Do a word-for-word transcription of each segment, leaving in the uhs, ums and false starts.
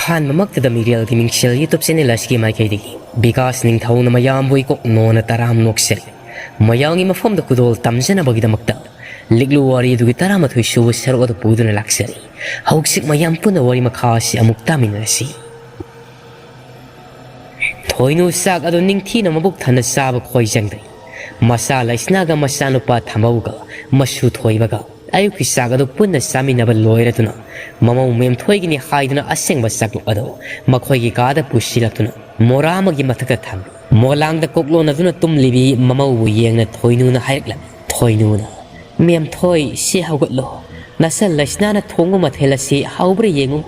ꯑꯍꯥꯟꯕꯃꯛꯇꯗ ꯃꯤꯔꯦꯜꯒꯤ ꯃꯤꯡꯁꯦꯜ YouTube channel ꯑꯁꯤꯒꯤ ꯃꯥꯏꯀꯩꯗꯒꯤ ꯕꯤꯀꯥꯁ ꯅꯤꯡꯊꯧꯅ ꯃꯌꯥꯝꯕꯨ ꯏꯀꯣꯛ ꯅꯣꯟꯅ ꯇꯔꯥꯝ ꯅꯣꯛꯆꯔꯤ꯫ ꯃꯌꯥꯝꯒꯤ ꯃꯐꯝꯗ ꯈꯨꯗꯣꯜ ꯇꯝꯖꯅꯕꯒꯤꯗꯃꯛꯇ ꯂꯤꯛꯂꯨ ꯋꯥꯔꯤ ꯑꯗꯨꯒꯤ ꯇꯔꯥꯃꯥꯊꯣꯏ ꯁꯨꯕ ꯁꯔꯨꯛ ꯑꯗꯨ ꯄꯨꯗꯨꯅ ꯂꯥꯛꯆꯔꯤ꯫ ꯍꯧꯖꯤꯛ ꯃꯌꯥꯝ ꯄꯨꯟꯅ ꯋꯥꯔꯤ ꯃꯈꯥ ꯑꯁꯤ ꯑꯃꯨꯛ ꯇꯥꯃꯤꯟꯅꯔꯁꯤ꯫ ꯊꯣꯏꯅꯨ ꯆꯥꯛ ꯑꯗꯨ ꯅꯤꯡꯊꯤꯅ ꯃꯕꯨꯛ ꯊꯟꯅ ꯆꯥꯕ ꯈꯣꯏꯖꯪꯗ꯭ꯔꯤ꯫ ꯃꯆꯥ ꯂꯩꯁꯅꯥꯒ ꯃꯆꯥꯅꯨꯄꯥ ꯊꯝꯕꯧꯒ ꯃꯁꯨ ꯊꯣꯏꯕꯒ ꯑꯌꯨꯛꯀꯤ ꯆꯥꯛ ꯑꯗꯨ ꯄꯨꯟꯅ ꯆꯥꯃꯤꯟꯅꯕ ꯂꯣꯏꯔꯗꯨꯅ ꯃꯃꯧ ꯃꯦꯝꯊꯣꯏꯒꯤꯅꯤ ꯍꯥꯏꯗꯨꯅ ꯑꯁꯦꯡꯕ ꯆꯥꯛꯂꯨꯛ ꯑꯗꯨ ꯃꯈꯣꯏꯒꯤ ꯀꯥꯗ ꯄꯨꯁꯤꯜꯂꯛꯇꯨꯅ ꯃꯣꯔꯥ ꯑꯃꯒꯤ ꯃꯊꯛꯇ ꯊꯝꯃꯤ꯫ ꯃꯣꯂꯥꯡꯗ ꯀꯣꯛꯂꯣꯟꯅꯗꯨꯅ ꯇꯨꯝꯂꯤꯕꯤ ꯃꯃꯧꯕꯨ ꯌꯦꯡꯅ ꯊꯣꯏꯅꯨꯅ ꯍꯥꯏꯔꯛꯂꯝꯃꯤ꯫ ꯊꯣꯏꯅꯨꯅ, "ꯃꯦꯝꯊꯣꯏ, ꯁꯤ ꯍꯧꯒꯠꯂꯣ꯫ ꯅꯆꯜ ꯂꯩꯁꯅꯥꯅ ꯊꯣꯡꯕ ꯃꯊꯦꯜ ꯑꯁꯤ ꯍꯥꯎꯕ꯭ꯔꯥ ꯌꯦꯡꯉꯨ꯫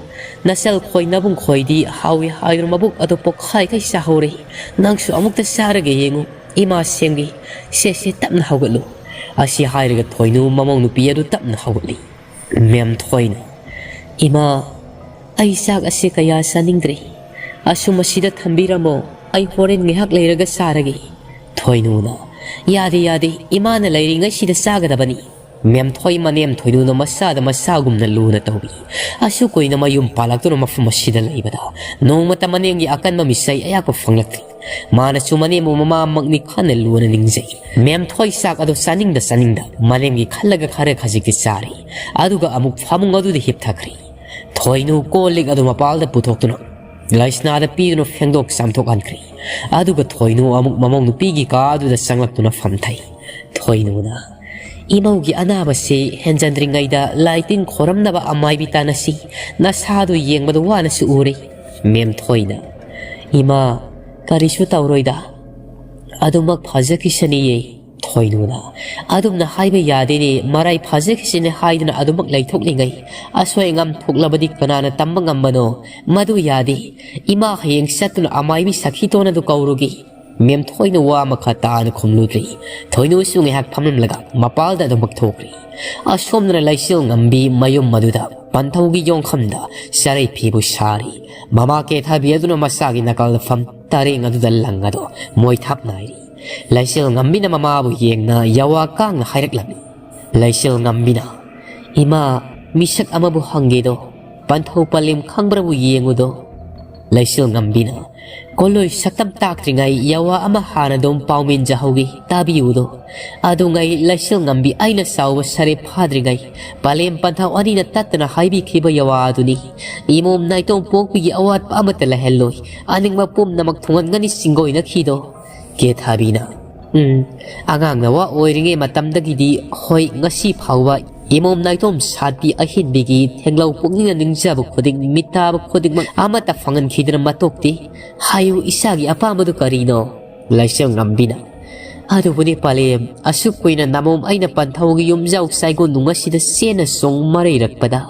ꯅꯆꯜ ꯈꯣꯏ ꯅꯕꯨꯡ ꯈꯣꯏꯗꯤ ꯍꯥꯎꯏ ꯍꯥꯏꯗꯨꯅ ꯃꯕꯨꯛ ꯑꯗꯨ ꯄꯣꯛꯈꯥꯏꯈꯩ ꯆꯥꯍꯧꯔꯦ꯫ ꯅꯪꯁꯨ ꯑꯃꯨꯛꯇ ꯆꯥꯔꯒ ꯌꯦꯡꯉꯨ꯫ ꯏꯃꯥ ꯁꯦꯝꯒꯦ꯫ ꯁꯦ, ꯁꯦ, ꯇꯞꯅ ꯍꯧꯒꯠꯂꯨ"꯫ ꯑꯁꯤ ꯍꯥꯏꯔꯒ ꯊꯣꯏꯅꯨ ꯃꯃꯧ ꯅꯨꯄꯤ ꯑꯗꯨ ꯇꯞꯅ ꯍꯧꯒꯠꯂꯤ꯫ ꯃꯦꯝꯊꯣꯏꯅ, "ꯏꯃꯥ, ꯑꯩ ꯆꯥꯛ ꯑꯁꯤ ꯀꯌꯥ ꯆꯥꯅꯤꯡꯗ꯭ꯔꯦ꯫ ꯑꯁꯨꯝ ꯑꯁꯤꯗ ꯊꯝꯕꯤꯔꯝꯃꯣ, ꯑꯩ ꯍꯣꯔꯦꯟ ꯉꯥꯏꯍꯥꯛ ꯂꯩꯔꯒ ꯆꯥꯔꯒꯦ"꯫ ꯊꯣꯏꯅꯨꯅ, "ꯌꯥꯗꯦ, ꯌꯥꯗꯦ, ꯏꯃꯥꯅ ꯂꯩꯔꯤꯉꯩꯁꯤꯗ ꯆꯥꯒꯗꯕꯅꯤ"꯫ ꯃꯦꯝꯊꯣꯏ ꯃꯅꯦꯝ ꯊꯣꯏꯅꯨꯅ ꯃꯆꯥꯗ ꯃꯆꯥꯒꯨꯝꯅ ꯂꯨꯅ ꯇꯧꯕꯤ꯫ ꯑꯁꯨꯛ ꯀꯨꯏꯅ ꯃꯌꯨꯝ ꯄꯥꯜꯂꯛꯇꯨꯅ ꯃꯐꯝ ꯑꯁꯤꯗ ꯂꯩꯕꯗ ꯅꯣꯡꯃꯇ ꯃꯅꯦꯝꯒꯤ ꯑꯀꯟꯕ ꯃꯤꯆꯩ ꯑꯌꯥꯛꯄ ꯐꯪꯂꯛꯇ꯭ꯔꯤ꯫ ꯃꯥꯅꯁꯨ ꯃꯅꯦꯝꯕꯨ ꯃꯃꯥꯃꯛꯅꯤ ꯈꯟꯅ ꯂꯨꯅ ꯅꯤꯡꯖꯩ꯫ ꯃꯦꯝꯊꯣꯏ ꯆꯥꯛ ꯑꯗꯨ ꯆꯥꯅꯤꯡꯗ ꯆꯥꯅꯤꯡꯗ ꯃꯅꯦꯝꯒꯤ ꯈꯜꯂꯒ ꯈꯔ ꯈꯖꯤꯛꯇꯤ ꯆꯥꯔꯤ꯫ ꯑꯗꯨꯒ ꯑꯃꯨꯛ ꯐꯃꯨꯡ ꯑꯗꯨꯗ ꯍꯤꯞꯊꯈ꯭ꯔꯦ꯫ ꯊꯣꯏꯅꯨ ꯀꯣꯜ ꯂꯤꯛ ꯑꯗꯨ ꯃꯄꯥꯜꯗ ꯄꯨꯊꯣꯛꯇꯨꯅ ꯂꯩꯁꯅꯥꯗ ꯄꯤꯗꯨꯅ ꯐꯦꯡꯗꯣꯛ ꯆꯥꯝꯊꯣꯛꯍꯟꯈ꯭ꯔꯦ꯫ ꯑꯗꯨꯒ ꯊꯣꯏꯅꯨ ꯑꯃꯨꯛ ꯃꯃꯧ ꯅꯨꯄꯤꯒꯤ ꯀꯥ ꯑꯗꯨꯗ ꯆꯪꯂꯛꯇꯨꯅ ꯐꯝꯊꯩ꯫ ꯊꯣꯏꯅꯨꯅ, "ꯏꯃꯧꯒꯤ ꯑꯅꯥꯕꯁꯤ ꯍꯦꯟꯖꯟꯗ꯭ꯔꯤꯉꯩꯗ ꯂꯥꯏ ꯇꯤꯟ ꯈꯣꯔꯝꯅꯕ ꯑꯃꯥꯏꯕꯤ ꯇꯥꯟꯅꯁꯤ꯫ ꯅꯁꯥꯗꯨ ꯌꯦꯡꯕꯗ ꯋꯥꯅꯁꯨ ꯎꯔꯦ"꯫ ꯃꯦꯝꯊꯣꯏꯅ, "ꯏꯃꯥ, ꯀꯔꯤꯁꯨ ꯇꯧꯔꯣꯏꯗ꯫ ꯑꯗꯨꯃꯛ ꯐꯖꯈꯤꯁꯅꯤꯌꯦ"꯫ ꯊꯣꯏꯅꯨꯅ, "ꯑꯗꯨꯝꯅ ꯍꯥꯏꯕ ꯌꯥꯗꯦꯅꯦ, ꯃꯔꯥꯏ ꯐꯖꯈꯤꯁꯤꯅꯦ ꯍꯥꯏꯗꯨꯅ ꯑꯗꯨꯃꯛ ꯂꯩꯊꯣꯛꯂꯤꯉꯩ ꯑꯁꯣꯏ ꯑꯉꯥꯝ ꯊꯣꯛꯂꯕꯗꯤ ꯀꯅꯥꯅ ꯇꯝꯕ ꯉꯝꯕꯅꯣ? ꯃꯗꯨ ꯌꯥꯗꯦ꯫ ꯏꯃꯥ ꯍꯌꯦꯡ ꯆꯠꯇꯨꯅ ꯑꯃꯥꯏꯕꯤ ꯁꯈꯤꯇꯣꯟ ꯑꯗꯨ ꯀꯧꯔꯨꯒꯦ"꯫ ꯃꯦꯝꯊꯣꯏꯅ ꯋꯥ ꯃꯈꯥ ꯇꯥꯅ ꯈꯨꯝꯂꯨꯗ꯭ꯔꯤ꯫ ꯊꯣꯏꯅꯨꯁꯨ ꯉꯥꯏꯍꯥꯛ ꯐꯝꯂꯝꯂꯒ ꯃꯄꯥꯜꯗ ꯑꯗꯨꯃꯛ ꯊꯣꯛꯈ꯭ꯔꯤ꯫ ꯑꯁꯣꯝꯗꯅ ꯂꯩꯆꯤꯜ ꯉꯝꯕꯤ ꯃꯌꯨꯝ ꯑꯗꯨꯗ ꯄꯟꯊꯧꯒꯤ ꯌꯣꯡꯈꯝꯗ ꯆꯔꯩ ꯐꯤꯕꯨ ꯁꯥꯔꯤ꯫ ꯃꯃꯥ ꯀꯦꯊꯕꯤ ꯑꯗꯨꯅ ꯃꯆꯥꯒꯤ ꯅꯥꯀꯜꯗ ꯐꯝ ꯇꯔꯦꯡ ꯑꯗꯨꯗ ꯂꯪ ꯑꯗꯨ ꯃꯣꯏꯊꯥꯞ ꯅꯥꯏꯔꯤ꯫ ꯂꯩꯆꯤꯜ ꯉꯝꯕꯤꯅ ꯃꯃꯥꯕꯨ ꯌꯦꯡꯅ ꯌꯥꯋꯥ ꯀꯥꯡꯅ ꯍꯥꯏꯔꯛꯂꯝꯃꯤ꯫ ꯂꯩꯆꯤꯜ ꯉꯝꯕꯤꯅ, "ꯏꯃꯥ, ꯃꯤꯁꯛ ꯑꯃꯕꯨ ꯍꯪꯒꯦꯗꯣ"꯫ ꯄꯟꯊꯧ ꯄꯂꯦꯝ ꯈꯪꯕ꯭ꯔꯕꯨ ꯌꯦꯡꯉꯨꯗꯣ꯫ ꯂꯩꯆꯤꯜ ꯉꯝꯕꯤꯅ, ꯀꯣꯂꯣꯏ ꯁꯛꯇꯝ ꯇꯥꯛꯇ꯭ꯔꯤꯉꯩ ꯌꯥꯋꯥ ꯑꯃ ꯍꯥꯟꯅ ꯑꯗꯨꯝ ꯄꯥꯎꯃꯤꯟꯖꯍꯧꯒꯦ, ꯇꯥꯕꯤꯌꯨꯗꯣ꯫ ꯑꯗꯨꯉꯩ ꯂꯩꯆꯤꯜ ꯉꯝꯕꯤ ꯑꯩꯅ ꯆꯥꯎꯕ ꯁꯔꯦ ꯐꯥꯗ꯭ꯔꯤꯉꯩ ꯄꯂꯦꯝ ꯄꯟꯊꯧ ꯑꯅꯤꯅ ꯇꯠꯇꯅ ꯍꯥꯏꯕꯤꯈꯤꯕ ꯌꯥꯋꯥ ꯑꯗꯨꯅꯤ꯫ ꯏꯃꯣꯝ ꯅꯥꯏꯇꯣꯝ ꯄꯣꯛꯄꯤꯒꯤ ꯑꯋꯥꯠꯄ ꯑꯃꯠꯇ ꯂꯩꯍꯜꯂꯣꯏ꯫ ꯑꯅꯤꯡꯕ ꯄꯨꯝꯅꯃꯛ ꯊꯨꯡꯍꯟꯒꯅꯤ ꯆꯤꯡꯒꯣꯏꯅꯈꯤꯗꯣ꯫ ꯀꯦꯊꯥꯕꯤꯅ, ꯎꯝ, ꯑꯉꯥꯡ ꯅꯋꯥ ꯑꯣꯏꯔꯤꯉꯩ ꯃꯇꯝꯗꯒꯤꯗꯤ, ꯍꯣꯏ, ꯉꯁꯤ ꯐꯥꯎꯕ ꯏꯃꯣꯝ ꯅꯥꯏꯇꯣꯝ ꯁꯥꯠꯄꯤ ꯑꯍꯤꯟꯕꯤꯒꯤ ꯊꯦꯡꯂꯧ ꯄꯨꯛꯅꯤꯡꯅ ꯅꯤꯡꯖꯕ ꯈꯨꯗꯤꯡ, ꯃꯤꯠ ꯇꯥꯕ ꯈꯨꯗꯤꯡꯃꯛ ꯑꯃꯠꯇ ꯐꯪꯍꯟꯈꯤꯗꯨꯅ ꯃꯇꯣꯛꯇꯤ꯫ ꯍꯥꯏꯌꯨ, ꯏꯆꯥꯒꯤ ꯑꯄꯥꯝꯕꯗꯨ ꯀꯔꯤꯅꯣ? ꯂꯩꯆꯤꯜ ꯉꯝꯕꯤꯅ, ꯑꯗꯨꯕꯨꯅꯤ ꯄꯂꯦꯝ, ꯑꯁꯨꯛ ꯀꯨꯏꯅ ꯅꯃꯣꯝ ꯑꯩꯅ ꯄꯟꯊꯧꯒꯤ ꯌꯨꯝꯖꯥꯎ ꯆꯥꯏꯒꯣꯟꯅꯨꯡ ꯑꯁꯤꯗ ꯆꯦꯟꯅ ꯆꯣꯡ ꯃꯔꯩꯔꯛꯄꯗ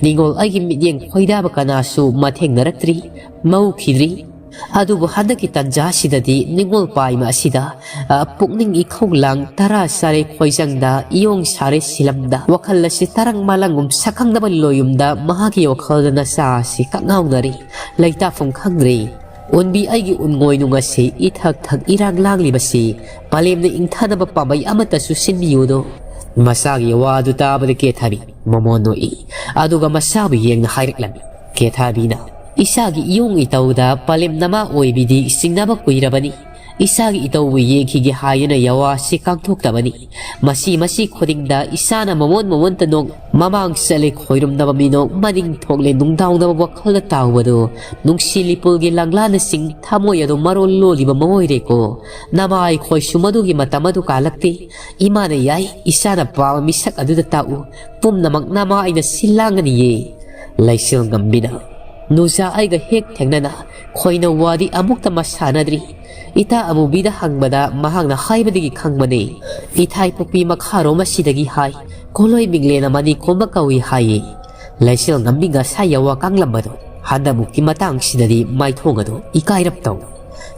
ꯅꯤꯡꯉꯣꯜ ꯑꯩꯒꯤ ꯃꯤꯠꯌꯦꯡ ꯈꯣꯏꯗꯥꯕ ꯀꯅꯥꯁꯨ ꯃꯊꯦꯡꯅꯔꯛꯇ꯭ꯔꯤ, ꯃꯧꯈꯤꯗ꯭ꯔꯤ꯫ ꯑꯗꯨꯕꯨ ꯍꯟꯗꯛꯀꯤ ꯇꯟꯖꯥꯁꯤꯗꯗꯤ ꯅꯤꯡꯉꯣꯜ ꯄꯥꯏꯃ ꯑꯁꯤꯗ, ꯑ, ꯄꯨꯛꯅꯤꯡ ꯏꯈꯧ ꯂꯥꯡ ꯇꯔꯥ ꯆꯥꯔꯦ ꯈꯣꯏꯖꯪꯗ, ꯏꯌꯣꯡ ꯁꯥꯔꯦ ꯁꯤꯂꯝꯗ, ꯋꯥꯈꯜ ꯑꯁꯤ ꯇꯔꯪ ꯃꯥꯂꯪꯒꯨꯝ ꯁꯛꯈꯪꯗꯕ ꯂꯣꯌꯨꯝꯗ ꯃꯍꯥꯛꯀꯤ ꯋꯥꯈꯜꯗ ꯅꯆꯥ ꯑꯁꯤ ꯀꯛꯉꯥꯎꯅꯔꯤ, ꯂꯩꯇꯥꯐꯝ ꯈꯪꯗ꯭ꯔꯤ꯫ ꯑꯣꯟꯕꯤ ꯑꯩꯒꯤ ꯎꯟꯉꯣꯏꯅꯨꯡ ꯑꯁꯤ ꯏꯊꯛ ꯊꯛ ꯏꯔꯥꯡ ꯂꯥꯡꯂꯤꯕꯁꯤ ꯄꯂꯦꯝꯅ ꯏꯪꯊꯅꯕ ꯄꯥꯝꯕꯩ ꯑꯃꯠꯇꯁꯨ ꯁꯤꯟꯕꯤꯌꯨꯗꯣ꯫ ꯃꯆꯥꯒꯤ ꯋꯥꯗꯨ ꯇꯥꯕꯗ ꯀꯦꯊꯕꯤ ꯃꯃꯣꯟ ꯅꯣꯛꯏ꯫ ꯑꯗꯨꯒ ꯃꯆꯥꯕꯨ ꯌꯦꯡꯅ ꯍꯥꯏꯔꯛꯂꯝꯃꯤ꯫ ꯀꯦꯊꯥꯕꯤꯅ, ꯏꯆꯥꯒꯤ ꯏꯌꯣꯡ ꯏꯇꯧꯗ ꯄꯂꯦꯝ ꯅꯃꯥ ꯑꯣꯏꯕꯤꯗꯤ ꯆꯤꯡꯅꯕ ꯀꯨꯏꯔꯕꯅꯤ꯫ ꯏꯆꯥꯒꯤ ꯏꯇꯧꯕꯨ ꯌꯦꯡꯈꯤꯒꯦ ꯍꯥꯏꯗꯨꯅ ꯌꯥꯋꯥꯁꯤ ꯀꯥꯡꯊꯣꯛꯇꯕꯅꯤ꯫ ꯃꯁꯤ ꯃꯁꯤ ꯈꯨꯗꯤꯡꯗ ꯏꯆꯥꯅ ꯃꯃꯣꯟ ꯃꯃꯣꯟꯇ ꯅꯣꯛ, ꯃꯃꯥꯡ ꯆꯠꯂꯦ ꯈꯣꯏꯔꯨꯝꯗꯕ ꯃꯤꯅꯣꯛ, ꯃꯅꯤꯡ ꯊꯣꯛꯂꯦ ꯅꯨꯡꯗꯥꯎꯅꯕ ꯋꯥꯈꯜꯗ ꯇꯥꯎꯕꯗꯨ ꯅꯨꯡꯁꯤ ꯂꯤꯄꯨꯜꯒꯤ ꯂꯪꯂꯥꯅꯆꯤꯡ ꯊꯃꯣꯏ ꯑꯗꯨ ꯃꯔꯣꯜ ꯂꯣꯜꯂꯤꯕ ꯃꯑꯣꯏꯔꯦꯀꯣ꯫ ꯅꯃꯥꯏ ꯈꯣꯏꯁꯨ ꯃꯗꯨꯒꯤ ꯃꯇꯝ ꯑꯗꯨ ꯀꯥꯜꯂꯛꯇꯦ꯫ ꯏꯃꯥꯅ ꯌꯥꯏ, ꯏꯆꯥꯅ ꯄꯥꯝꯕ ꯃꯤꯁꯛ ꯑꯗꯨꯗ ꯇꯥꯛꯎ꯫ ꯄꯨꯝꯅꯃꯛ ꯅꯃꯥ ꯑꯩꯅ ꯁꯤꯜ ꯂꯥꯡꯒꯅꯤꯌꯦ꯫ ꯂꯩꯆꯤꯜ ꯉꯝꯕꯤꯅ, ꯅꯨꯖꯥ ꯑꯩꯒ ꯍꯦꯛ ꯊꯦꯡꯅꯅ ꯈꯣꯏꯅꯧ ꯋꯥꯗꯤ ꯑꯃꯨꯛꯇ ꯃꯁꯥꯟꯅꯗ꯭ꯔꯤ꯫ ꯏꯇꯥ ꯑꯃꯨꯕꯤꯗ ꯍꯪꯕꯗ ꯃꯍꯥꯛꯅ ꯍꯥꯏꯕꯗꯒꯤ ꯈꯪꯕꯅꯦ꯫ ꯏꯊꯥꯏ ꯄꯣꯛꯄꯤ ꯃꯈꯥꯔꯣꯝ ꯑꯁꯤꯗꯒꯤ ꯍꯥꯏ, ꯀꯣꯂꯣꯏ ꯃꯤꯡꯂꯦꯟ ꯑꯃꯅꯤ ꯈꯣꯝꯕ ꯀꯧꯏ ꯍꯥꯏꯌꯦ꯫ ꯂꯩꯆꯤꯜ ꯉꯝꯕꯤ ꯉꯁꯥꯏ ꯌꯥꯋꯥ ꯀꯥꯡꯂꯝꯕꯗꯣ ꯍꯟꯗꯛꯃꯨꯛꯀꯤ ꯃꯇꯥꯡꯁꯤꯗꯗꯤ ꯃꯥꯏꯊꯣꯡ ꯑꯗꯨ ꯏꯀꯥꯏꯔꯞ ꯇꯧ꯫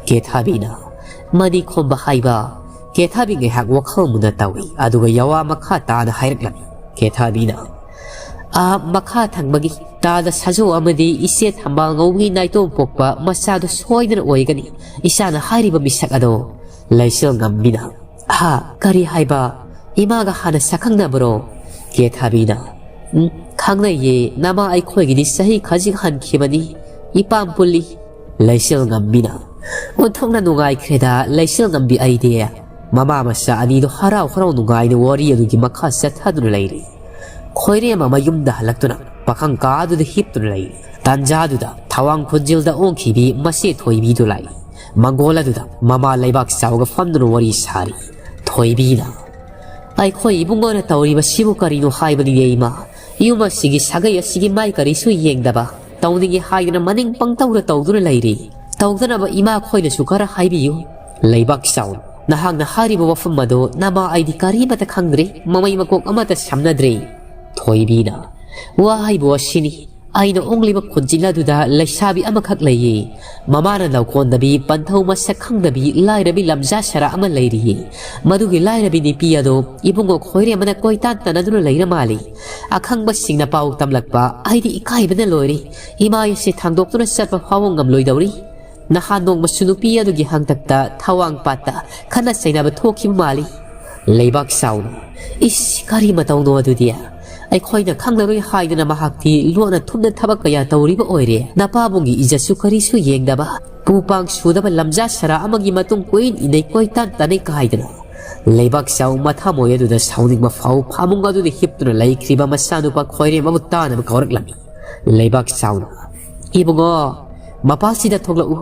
ꯀꯦꯊꯥꯕꯤꯅ, ꯃꯅꯤ ꯈꯣꯝꯕ ꯍꯥꯏꯕ? ꯀꯦꯊꯥꯕꯤ ꯉꯥꯏꯍꯥꯛ ꯋꯥꯈꯜ ꯃꯨꯟꯅ ꯇꯧꯏ, ꯑꯗꯨꯒ ꯌꯥꯋꯥ ꯃꯈꯥ ꯇꯥꯅ ꯍꯥꯏꯔꯛꯂꯝꯃꯤ꯫ ꯀꯦꯊꯥꯕꯤꯅ, ꯑꯥ, ꯃꯈꯥ ꯊꯪꯕꯒꯤ ꯇꯥꯗ ꯁꯥꯖꯣ ꯑꯃꯗꯤ ꯏꯆꯦ ꯊꯝꯕꯥꯜ ꯉꯧꯕꯒꯤ ꯅꯥꯏꯇꯣꯝ ꯄꯣꯛꯄ ꯃꯆꯥꯗꯨ ꯁꯣꯏꯗꯅ ꯑꯣꯏꯒꯅꯤ꯫ ꯏꯆꯥꯅ ꯍꯥꯏꯔꯤꯕ ꯃꯤꯁꯛ ꯑꯗꯣ꯫ ꯂꯩꯆꯤꯜ ꯉꯝꯕꯤꯅ, ꯍꯥ, ꯀꯔꯤ ꯍꯥꯏꯕ? ꯏꯃꯥꯒ ꯍꯥꯟꯅ ꯁꯛꯈꯪꯅꯕꯔꯣ? ꯀꯦꯊꯥꯕꯤꯅ, ꯎꯝ, "ꯈꯪꯅꯩꯌꯦ, ꯅꯃꯥ ꯑꯩꯈꯣꯏꯒꯤꯗꯤ ꯆꯍꯤ ꯈꯖꯤꯛ ꯍꯟꯈꯤꯕꯅꯤ, ꯏꯄꯥꯝ ꯄꯨꯜꯂꯤ꯫" ꯂꯩꯆꯤꯜ ꯉꯝꯕꯤꯅ, "ꯑꯣꯟꯊꯣꯛꯅ ꯅꯨꯡꯉꯥꯏꯈ꯭ꯔꯦꯗ ꯂꯩꯆꯤꯜ ꯉꯝꯕꯤ ꯑꯩꯗꯤ꯫ ꯃꯃꯥ ꯃꯆꯥ ꯑꯅꯤꯗꯣ ꯍꯔꯥꯎ ꯍꯔꯥꯎ ꯅꯨꯡꯉꯥꯏꯅ ꯋꯥꯔꯤ ꯑꯗꯨꯒꯤ ꯃꯈꯥ ꯆꯠꯊꯗꯨꯅ ꯂꯩꯔꯤ꯫" ꯈꯣꯏꯔꯦꯝꯕ ꯃꯌꯨꯝꯗ ꯍꯜꯂꯛꯇꯨꯅ ꯄꯥꯈꯪ ꯀꯥꯗꯨꯗ ꯍꯤꯞꯇꯨꯅ ꯂꯩꯔꯤ꯫ ꯇꯥꯟꯖꯥꯗꯨꯗ ꯊꯋꯥꯡ ꯈꯨꯟꯖꯤꯜꯗ ꯑꯣꯟꯈꯤꯕꯤ ꯃꯆꯦ ꯊꯣꯏꯕꯤꯗꯨ ꯂꯥꯛꯏ꯫ ꯃꯪꯒꯣꯜ ꯑꯗꯨꯗ ꯃꯃꯥ ꯂꯩꯕꯥꯛ ꯆꯥꯎꯒ ꯐꯝꯗꯨꯅ ꯋꯥꯔꯤ ꯁꯥꯔꯤ꯫ ꯊꯣꯏꯕꯤꯅ, "ꯑꯩꯈꯣꯏ ꯏꯕꯨꯡꯉꯣꯅ ꯇꯧꯔꯤꯕꯁꯤꯕꯨ ꯀꯔꯤꯅꯣ ꯍꯥꯏꯕꯅꯤꯅꯦ ꯏꯃꯥ? ꯌꯨꯝ ꯑꯁꯤꯒꯤ ꯁꯥꯒꯩ ꯑꯁꯤꯒꯤ ꯃꯥꯏ ꯀꯔꯤꯁꯨ ꯌꯦꯡꯗꯕ, ꯇꯧꯅꯤꯡꯉꯤ ꯍꯥꯏꯗꯨꯅ ꯃꯅꯤꯡ ꯄꯪꯇꯧꯗ ꯇꯧꯗꯨꯅ ꯂꯩꯔꯤ꯫ ꯇꯧꯗꯅꯕ ꯏꯃꯥ ꯈꯣꯏꯅꯁꯨ ꯈꯔ ꯍꯥꯏꯕꯤꯌꯨ꯫" "ꯂꯩꯕꯥꯛ ꯆꯥꯎꯅ, ꯅꯍꯥꯛꯅ ꯍꯥꯏꯔꯤꯕ ꯋꯥꯐꯝ ꯑꯗꯨ ꯅꯃꯥ ꯑꯩꯗꯤ ꯀꯔꯤꯃꯠꯇ ꯈꯪꯗ꯭ꯔꯤ, ꯃꯃꯩ ꯃꯀꯣꯛ ꯑꯃꯠꯇ ꯁꯝꯅꯗ꯭ꯔꯤ꯫" ꯊꯣꯏꯕꯤꯅ, "ꯋꯥ ꯍꯥꯏꯕꯨ ꯑꯁꯤꯅꯤ, ꯑꯩꯅ ꯑꯣꯡꯂꯤꯕ ꯈꯨꯟꯖꯤꯜ ꯑꯗꯨꯗ ꯂꯩꯁꯥꯕꯤ ꯑꯃꯈꯛ ꯂꯩꯌꯦ꯫ ꯃꯃꯥꯅ ꯂꯧꯀꯣꯟꯗꯕꯤ, ꯄꯟꯊꯧ ꯃꯁꯛ ꯈꯪꯗꯕꯤ, ꯂꯥꯏꯔꯕꯤ ꯂꯝꯖꯥ ꯁꯔꯥ ꯑꯃ ꯂꯩꯔꯤꯌꯦ꯫ ꯃꯗꯨꯒꯤ ꯂꯥꯏꯔꯕꯤ ꯅꯨꯄꯤ ꯑꯗꯣ ꯏꯕꯨꯡꯉꯣ ꯈꯣꯏꯔꯦꯝꯕꯅ ꯀꯣꯏꯇꯥꯟ ꯇꯥꯟꯅꯗꯨꯅ ꯂꯩꯔ ꯃꯥꯜꯂꯤ꯫ ꯑꯈꯪꯕꯁꯤꯡꯅ ꯄꯥꯎ ꯇꯝꯂꯛꯄ, ꯑꯩꯗꯤ ꯏꯀꯥꯏꯕꯅ ꯂꯣꯏꯔꯦ꯫ ꯏꯃꯥ ꯑꯁꯤ ꯊꯥꯡꯗꯣꯛꯇꯨꯅ ꯆꯠꯄ ꯐꯥꯎꯕ ꯉꯝꯂꯣꯏꯗꯧꯔꯤ꯫ ꯅꯍꯥꯟ ꯅꯣꯡꯃꯁꯨ ꯅꯨꯄꯤ ꯑꯗꯨꯒꯤ ꯍꯥꯡꯇꯛꯇ ꯊꯋꯥꯡ ꯄꯥꯠꯇ ꯈꯠꯅ ꯆꯩꯅꯕ ꯊꯣꯛꯈꯤꯕ ꯃꯥꯜꯂꯤ꯫" ꯂꯩꯕꯥꯛ ꯆꯥꯎꯅ, "ꯏꯁ, ꯀꯔꯤ ꯃꯇꯧꯅꯣ ꯑꯗꯨꯗꯤ? ꯑꯩꯈꯣꯏꯅ ꯈꯪꯂꯔꯣꯏ ꯍꯥꯏꯗꯅ ꯃꯍꯥꯛꯇꯤ ꯂꯣꯟꯅ ꯊꯨꯞꯅ ꯊꯕꯛ ꯀꯌꯥ ꯇꯧꯔꯤꯕ ꯑꯣꯏꯔꯦ꯫ ꯅꯄꯥꯕꯨꯡꯒꯤ ꯏꯖꯠꯁꯨ ꯀꯔꯤꯁꯨ ꯌꯦꯡꯗꯕ, ꯄꯨ ꯄꯥꯡ ꯁꯨꯗꯕ ꯂꯝꯖꯥ ꯁꯔꯥ ꯑꯃꯒꯤ ꯃꯇꯨꯡ ꯀꯣꯏꯏꯟ ꯏꯟꯅꯩ, ꯀꯣꯏꯇꯥꯟ ꯇꯥꯅꯩ ꯀꯥꯏꯗꯅ꯫" ꯂꯩꯕꯥꯛ ꯆꯥꯎ ꯃꯊꯃꯣꯏ ꯑꯗꯨꯗ ꯁꯥꯎꯅꯤꯡꯕ ꯐꯥꯎ ꯐꯥꯃꯨꯡ ꯑꯗꯨꯗ ꯍꯤꯞꯇꯨꯅ ꯂꯩꯈ꯭ꯔꯤꯕ ꯃꯆꯥꯅꯨꯄꯥ ꯈꯣꯏꯔꯦꯝꯕꯕꯨ ꯇꯥꯅꯕ ꯀꯧꯔꯛꯂꯝꯃꯤ꯫ ꯂꯩꯕꯥꯛ ꯆꯥꯎꯅ, "ꯏꯕꯨꯡꯉꯣ, ꯃꯄꯥꯁꯤꯗ ꯊꯣꯛꯂꯛꯎ꯫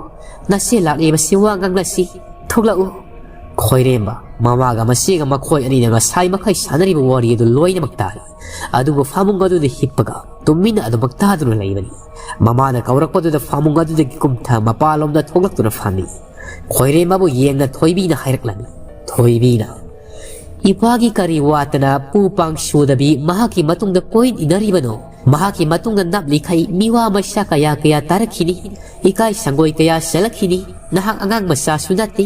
ꯅꯆꯦ ꯂꯥꯛꯂꯤꯕꯁꯤ ꯋꯥ ꯉꯥꯡꯂꯁꯤ꯫ ꯊꯣꯛꯂꯛꯎ꯫" ꯈꯣꯏꯔꯦꯝꯕ ꯃꯃꯥꯒ ꯃꯆꯦꯒ ꯃꯈꯣꯏ ꯑꯅꯤꯅ ꯉꯁꯥꯏ ꯃꯈꯩ ꯁꯥꯟꯅꯔꯤꯕ ꯋꯥꯔꯤ ꯑꯗꯨ ꯂꯣꯏꯅꯃꯛ ꯇꯥꯔꯦ꯫ ꯑꯗꯨꯕꯨ ꯐꯥꯃꯨꯡ ꯑꯗꯨꯗ ꯍꯤꯞꯄꯒ ꯇꯨꯃꯤꯟꯅ ꯑꯗꯨꯃꯛ ꯇꯥꯗꯨꯅ ꯂꯩꯕꯅꯤ꯫ ꯃꯃꯥꯅ ꯀꯧꯔꯛꯄꯗꯨꯗ ꯐꯥꯃꯨꯡ ꯑꯗꯨꯗꯒꯤ ꯀꯨꯝꯊ ꯃꯄꯥꯂꯣꯝꯗ ꯊꯣꯛꯂꯛꯇꯨꯅ ꯐꯝꯃꯤ꯫ ꯈꯣꯏꯔꯦꯝꯕꯕꯨ ꯌꯦꯡꯅ ꯊꯣꯏꯕꯤꯅ ꯍꯥꯏꯔꯛꯂꯝꯃꯤ꯫ ꯊꯣꯏꯕꯤꯅ, "ꯏꯄꯥꯒꯤ ꯀꯔꯤ ꯋꯥꯠꯇꯅ ꯄꯨ ꯄꯥꯡ ꯁꯨꯗꯕꯤ ꯃꯍꯥꯛꯀꯤ ꯃꯇꯨꯡꯗ ꯀꯣꯏ ꯏꯟꯅꯔꯤꯕꯅꯣ? ꯃꯍꯥꯛꯀꯤ ꯃꯇꯨꯡꯗ ꯅꯞꯂꯤꯈꯩ ꯃꯤꯋꯥ ꯃꯩꯁꯥ ꯀꯌꯥ ꯀꯌꯥ ꯇꯥꯔꯛꯈꯤꯅꯤ, ꯏꯀꯥꯏ ꯁꯪꯒꯣꯏ ꯀꯌꯥ ꯆꯦꯜꯂꯛꯈꯤꯅꯤ꯫ ꯅꯍꯥꯛ ꯑꯉꯥꯡ ꯃꯆꯥꯁꯨ ꯅꯠꯇꯦ꯫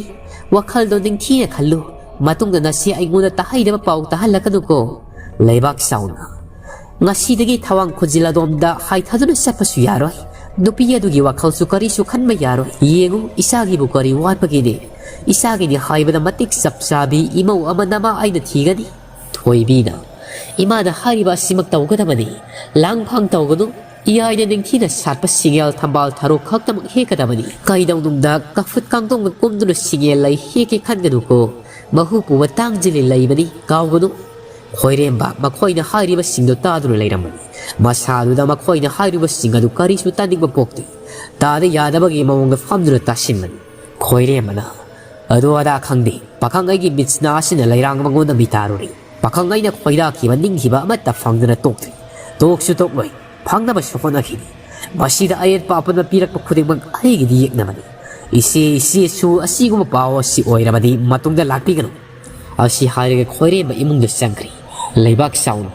ꯋꯥꯈꯜꯗꯣ ꯅꯤꯡꯊꯤꯅ ꯈꯜꯂꯨ꯫ ꯃꯇꯨꯡꯗ ꯅꯆꯦ ꯑꯩꯉꯣꯟꯗ ꯇꯥꯍꯩꯗꯕ ꯄꯥꯎ ꯇꯥꯍꯜꯂꯛꯀꯅꯨꯀꯣ꯫" ꯂꯩꯕꯥꯛ ꯆꯥꯎꯅ, "ꯉꯁꯤꯗꯒꯤ ꯊꯋꯥꯡ ꯈꯨꯟꯖꯤꯜ ꯑꯗꯣꯝꯗ ꯍꯥꯏꯊꯗꯨꯅ ꯆꯠꯄꯁꯨ ꯌꯥꯔꯣꯏ꯫ ꯅꯨꯄꯤ ꯑꯗꯨꯒꯤ ꯋꯥꯈꯜꯁꯨ ꯀꯔꯤꯁꯨ ꯈꯟꯕ ꯌꯥꯔꯣꯏ꯫ ꯌꯦꯡꯉꯨ, ꯏꯆꯥꯒꯤꯕꯨ ꯀꯔꯤ ꯋꯥꯠꯄꯒꯦꯅꯦ? ꯏꯆꯥꯒꯤꯅꯤ ꯍꯥꯏꯕꯗ ꯃꯇꯤꯛ ꯆꯞ ꯆꯥꯕꯤ ꯏꯃꯧ ꯑꯃ ꯅꯃꯥ ꯑꯩꯅ ꯊꯤꯒꯅꯤ꯫" ꯊꯣꯏꯕꯤꯅ, ꯏꯃꯥꯅ ꯍꯥꯏꯔꯤꯕ ꯑꯁꯤꯃꯛ ꯇꯧꯒꯗꯕꯅꯤ꯫ ꯂꯥꯡꯐꯥꯡ ꯇꯧꯒꯅꯨ꯫ ꯏꯌꯥꯏꯗ ꯅꯤꯡꯊꯤꯅ ꯁꯥꯠꯄ ꯁꯤꯡꯌꯦꯜ ꯊꯝꯕꯥꯜ ꯊꯔꯣ ꯈꯛꯇꯃꯛ ꯍꯦꯛꯀꯗꯕꯅꯤ꯫ ꯀꯩꯗꯧꯅꯨꯡꯗ ꯀꯐꯨꯠ ꯀꯥꯡꯗꯣꯡꯅ ꯀꯨꯝꯗꯨꯅ ꯁꯤꯡꯌꯦꯜ ꯂꯩ ꯍꯦꯛꯀꯦ ꯈꯟꯒꯅꯨꯀꯣ꯫ ꯃꯍꯨ ꯄꯨꯕ ꯇꯥꯡꯖꯤꯜꯂꯤ ꯂꯩꯕꯅꯤ, ꯀꯥꯎꯒꯅꯨ꯫ ꯈꯣꯏꯔꯦꯝꯕ ꯃꯈꯣꯏꯅ ꯍꯥꯏꯔꯤꯕꯁꯤꯡꯗꯨ ꯇꯥꯗꯨꯅ ꯂꯩꯔꯝꯕꯅꯤ꯫ ꯃꯁꯥꯗꯨꯗ ꯃꯈꯣꯏꯅ ꯍꯥꯏꯔꯤꯕꯁꯤꯡ ꯑꯗꯨ ꯀꯔꯤꯁꯨ ꯇꯥꯅꯤꯡꯕ ꯄꯣꯛꯇꯦ꯫ ꯇꯥꯗ ꯌꯥꯗꯕꯒꯤ ꯃꯑꯣꯡꯗ ꯐꯝꯗꯨꯅ ꯇꯥꯁꯤꯟꯕꯅꯤ꯫ ꯈꯣꯏꯔꯦꯝꯕꯅ, "ꯑꯗꯨ ꯑꯗꯥ ꯈꯪꯗꯦ, ꯄꯥꯈꯪ ꯑꯩꯒꯤ ꯃꯤꯠꯁꯤꯅ ꯑꯁꯤꯅ ꯂꯩꯔꯥꯡ ꯃꯉꯣꯟꯗ ꯃꯤ ꯇꯥꯔꯨꯔꯦ꯫ ꯄꯥꯈꯪ ꯑꯩꯅ ꯈꯣꯏꯗꯥꯈꯤꯕ ꯅꯤꯡꯈꯤꯕ ꯑꯃꯠꯇ ꯐꯪꯗꯅ ꯇꯣꯛꯇ꯭ꯔꯤ꯫ ꯇꯣꯛꯁꯨ ꯇꯣꯛꯂꯣꯏ, ꯐꯪꯅꯕꯁꯨ ꯍꯣꯠꯅꯈꯤꯅꯤ꯫ ꯃꯁꯤꯗ ꯑꯌꯦꯠꯄ ꯑꯄꯟꯕ ꯄꯤꯔꯛꯄ ꯈꯨꯗꯤꯡꯃꯛ ꯑꯩꯒꯤꯗꯤ ꯌꯦꯛꯅꯕꯅꯤ꯫ ꯏꯆꯦ, ꯏꯆꯦꯁꯨ ꯑꯁꯤꯒꯨꯝꯕ ꯄꯥꯎ ꯑꯁꯤ ꯑꯣꯏꯔꯕꯗꯤ ꯃꯇꯨꯡꯗ ꯂꯥꯛꯄꯤꯒꯅꯨ"꯫ ꯑꯁꯤ ꯍꯥꯏꯔꯒ ꯈꯣꯏꯔꯦꯝꯕ ꯏꯃꯨꯡꯗ ꯆꯪꯈ꯭ꯔꯤ꯫ ꯂꯩꯕꯥꯛ ꯆꯥꯎꯅ,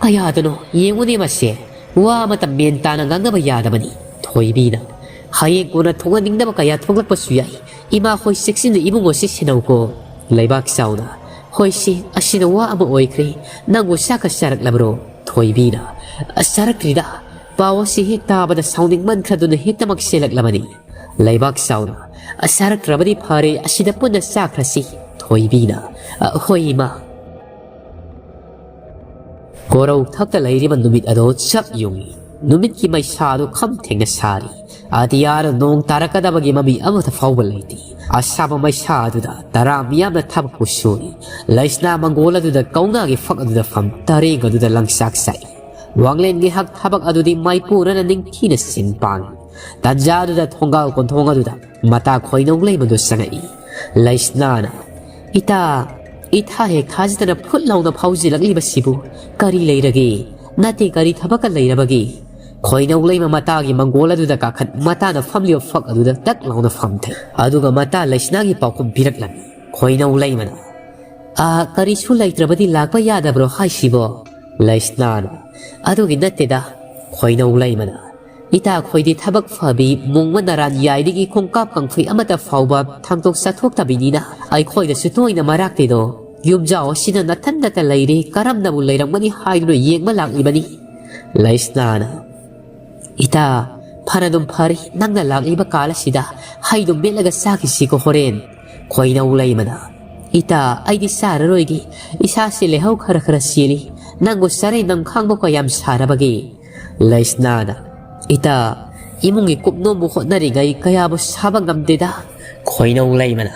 "ꯀꯌꯥꯗꯅꯣ ꯌꯦꯡꯉꯨꯅꯦ ꯃꯁꯦ, ꯋꯥ ꯑꯃꯇ ꯃꯦꯟ ꯇꯥꯅ ꯉꯥꯡꯅꯕ ꯌꯥꯗꯕꯅꯤ"꯫ ꯊꯣꯏꯕꯤꯅ, "ꯍꯌꯦꯡ ꯀꯣꯟꯅ ꯊꯣꯛꯍꯟꯅꯤꯡꯗꯕ ꯀꯌꯥ ꯊꯣꯛꯂꯛꯄꯁꯨ ꯌꯥꯏ꯫ ꯏꯃꯥ ꯍꯣꯏ ꯆꯦꯛꯁꯤꯟꯅ ꯏꯃꯨꯡ ꯑꯁꯤ ꯁꯦꯟꯅꯧꯀꯣ"꯫ ꯂꯩꯕꯥꯛ ꯆꯥꯎꯅ, "ꯍꯣꯏꯁꯦ, ꯑꯁꯤꯅ ꯋꯥ ꯑꯃ ꯑꯣꯏꯈ꯭ꯔꯦ꯫ ꯅꯪꯕꯨ ꯆꯥꯛꯀ ꯆꯥꯔꯛꯂꯕ꯭ꯔꯣ?" ꯊꯣꯏꯕꯤꯅ, "ꯑꯁ, ꯆꯥꯔꯛꯇ꯭ꯔꯤꯗ꯫ ꯄꯥꯎ ꯑꯁꯤ ꯍꯦꯛ ꯇꯥꯕꯗ ꯁꯥꯎꯅꯤꯡꯃꯟꯈ꯭ꯔꯗꯨꯅ ꯍꯦꯛꯇꯃꯛ ꯆꯦꯜꯂꯛꯂꯕꯅꯤ"꯫ ꯂꯩꯕꯥꯛ ꯆꯥꯎꯅ, "ꯑꯁ, ꯆꯥꯔꯛꯇ꯭ꯔꯕꯗꯤ ꯐꯔꯦ, ꯑꯁꯤꯗ ꯄꯨꯟꯅ ꯆꯥꯈ꯭ꯔꯁꯤ"꯫ ꯊꯣꯏꯕꯤꯅ, "ꯑ, ꯍꯣꯏ ꯏꯃꯥ"꯫ ꯀꯣꯔꯧꯊꯛꯇ ꯂꯩꯔꯤꯕ ꯅꯨꯃꯤꯠ ꯑꯗꯣ ꯆꯞ ꯌꯨꯡꯏ꯫ ꯅꯨꯃꯤꯠꯀꯤ ꯃꯩꯁꯥ ꯑꯗꯨ ꯈꯝ ꯊꯦꯡꯅ ꯁꯥꯔꯤ꯫ ꯑꯇꯤꯌꯥꯗ ꯅꯣꯡ ꯇꯥꯔꯛꯀꯗꯕꯒꯤ ꯃꯃꯤ ꯑꯃꯠꯇ ꯐꯥꯎꯕ ꯂꯩꯇꯦ꯫ ꯑꯁꯥꯕ ꯃꯩꯁꯥ ꯑꯗꯨꯗ ꯇꯔꯥ ꯃꯤꯌꯥꯝꯅ ꯊꯕꯛꯄꯨ ꯁꯨꯔꯤ꯫ ꯂꯩꯁꯅꯥ ꯃꯪꯒꯣꯜ ꯑꯗꯨꯗ ꯀꯧꯅꯥꯒꯤ ꯐꯛ ꯑꯗꯨꯗ ꯐꯝ ꯇꯔꯦꯡ ꯑꯗꯨꯗ ꯂꯪꯆꯥꯛ ꯆꯥꯛꯏ꯫ ꯋꯥꯡꯂꯦꯟꯒꯤ ꯍꯛ ꯊꯕꯛ ꯑꯗꯨꯗꯤ ꯃꯥꯏꯄꯨꯅꯅ ꯅꯤꯡꯊꯤꯅ ꯁꯤꯟ ꯄꯥꯡꯏ꯫ ꯇꯟꯖꯥ ꯑꯗꯨꯗ ꯊꯣꯡꯒꯥꯜ ꯀꯣꯟꯊꯣꯡ ꯑꯗꯨꯗ ꯃꯇꯥ ꯈꯣꯏꯅꯧ ꯂꯩꯃꯗꯨ ꯆꯪꯉꯛꯏ꯫ ꯂꯩꯁꯅꯥꯅ, "ꯏꯇꯥ, ꯏꯊꯥ ꯍꯦꯛ ꯊꯥꯖꯗꯅ ꯐꯨꯠ ꯂꯥꯎꯅ ꯐꯥꯎꯖꯤꯜꯂꯛꯂꯤꯕꯁꯤꯕꯨ ꯀꯔꯤ ꯂꯩꯔꯒꯦ? ꯅꯠꯇꯦ, ꯀꯔꯤ ꯊꯕꯛꯀ ꯂꯩꯔꯕꯒꯦ?" ꯈꯣꯏꯅꯧ ꯂꯩꯃ ꯃꯇꯥꯒꯤ ꯃꯪꯒꯣꯜ ꯑꯗꯨꯗ ꯀꯥꯈꯠ ꯃꯇꯥꯅ ꯐꯝꯂꯤꯕ ꯐꯛ ꯑꯗꯨꯗ ꯇꯛ ꯂꯥꯎꯅ ꯐꯝꯊꯩ꯫ ꯑꯗꯨꯒ ꯃꯇꯥ ꯂꯩꯁꯅꯥꯒꯤ ꯄꯥꯎꯈꯨꯝ ꯄꯤꯔꯛꯂꯝꯃꯤ꯫ ꯈꯣꯏꯅꯧ ꯂꯩꯃꯅ, "ꯑ, ꯀꯔꯤꯁꯨ ꯂꯩꯇ꯭ꯔꯕꯗꯤ ꯂꯥꯛꯄ ꯌꯥꯗꯕ꯭ꯔꯣ ꯍꯥꯏꯁꯤꯕꯣ?" ꯂꯩꯁꯅꯥꯅ, "ꯑꯗꯨꯒꯤ ꯅꯠꯇꯦꯗ, ꯈꯣꯏꯅꯧ ꯂꯩꯃꯅ꯫ ꯏꯇꯥ ꯈꯣꯏꯗꯤ ꯊꯕꯛ ꯐꯕꯤ, ꯃꯣꯡꯃ ꯅꯔꯥꯟ ꯌꯥꯏꯗꯒꯤ ꯈꯣꯡꯀꯥꯞ ꯀꯥꯡꯐꯩ ꯑꯃꯠꯇ ꯐꯥꯎꯕ ꯊꯥꯡꯗꯣꯛ ꯆꯠꯊꯣꯛꯇꯕꯤꯅꯤꯅ ꯑꯩꯈꯣꯏꯗꯁꯨ ꯇꯣꯏꯅ ꯃꯔꯥꯛꯇꯦꯗꯣ꯫ ꯌꯨꯝꯖꯥꯎ ꯑꯁꯤꯅ ꯅꯊꯟꯗꯇ ꯂꯩꯔꯦ, ꯀꯔꯝꯅꯕꯨ ꯂꯩꯔꯝꯒꯅꯤ ꯍꯥꯏꯗꯨꯅ ꯌꯦꯡꯕ ꯂꯥꯛꯂꯤꯕꯅꯤ"꯫ ꯂꯩꯁꯅꯥꯅ, "ꯏꯇꯥ, ꯐꯅꯗꯨꯝ ꯐꯔꯦ, ꯅꯪꯅ ꯂꯥꯛꯂꯤꯕ ꯀꯥꯜ ꯑꯁꯤꯗ ꯍꯩꯗꯨꯝ ꯃꯦꯠꯂꯒ ꯆꯥꯈꯤꯁꯤꯀꯣ ꯍꯣꯔꯦꯟ"꯫ ꯈꯣꯏꯅꯧ ꯂꯩꯃꯅ, "ꯏꯇꯥ, ꯑꯩꯗꯤ ꯆꯥꯔꯔꯣꯏꯒꯦ, ꯏꯁꯥꯁꯦ ꯂꯩꯍꯧ ꯈꯔ ꯈꯔ ꯆꯦꯜꯂꯤ, ꯅꯪꯕꯨ ꯆꯔꯩ ꯅꯝꯈꯥꯡꯕ ꯀꯌꯥꯝ ꯁꯥꯔꯕꯒꯦ? ꯂꯩꯁꯅꯥꯅ, ꯏꯇꯥ, ꯏꯃꯨꯡꯒꯤ ꯀꯨꯞꯅꯣꯝꯕꯨ ꯍꯣꯠꯅꯔꯤꯉꯩ ꯀꯌꯥꯕꯨ ꯁꯥꯕ ꯉꯝꯗꯦꯗ꯫ ꯈꯣꯏꯅꯧ ꯂꯩꯃꯅ,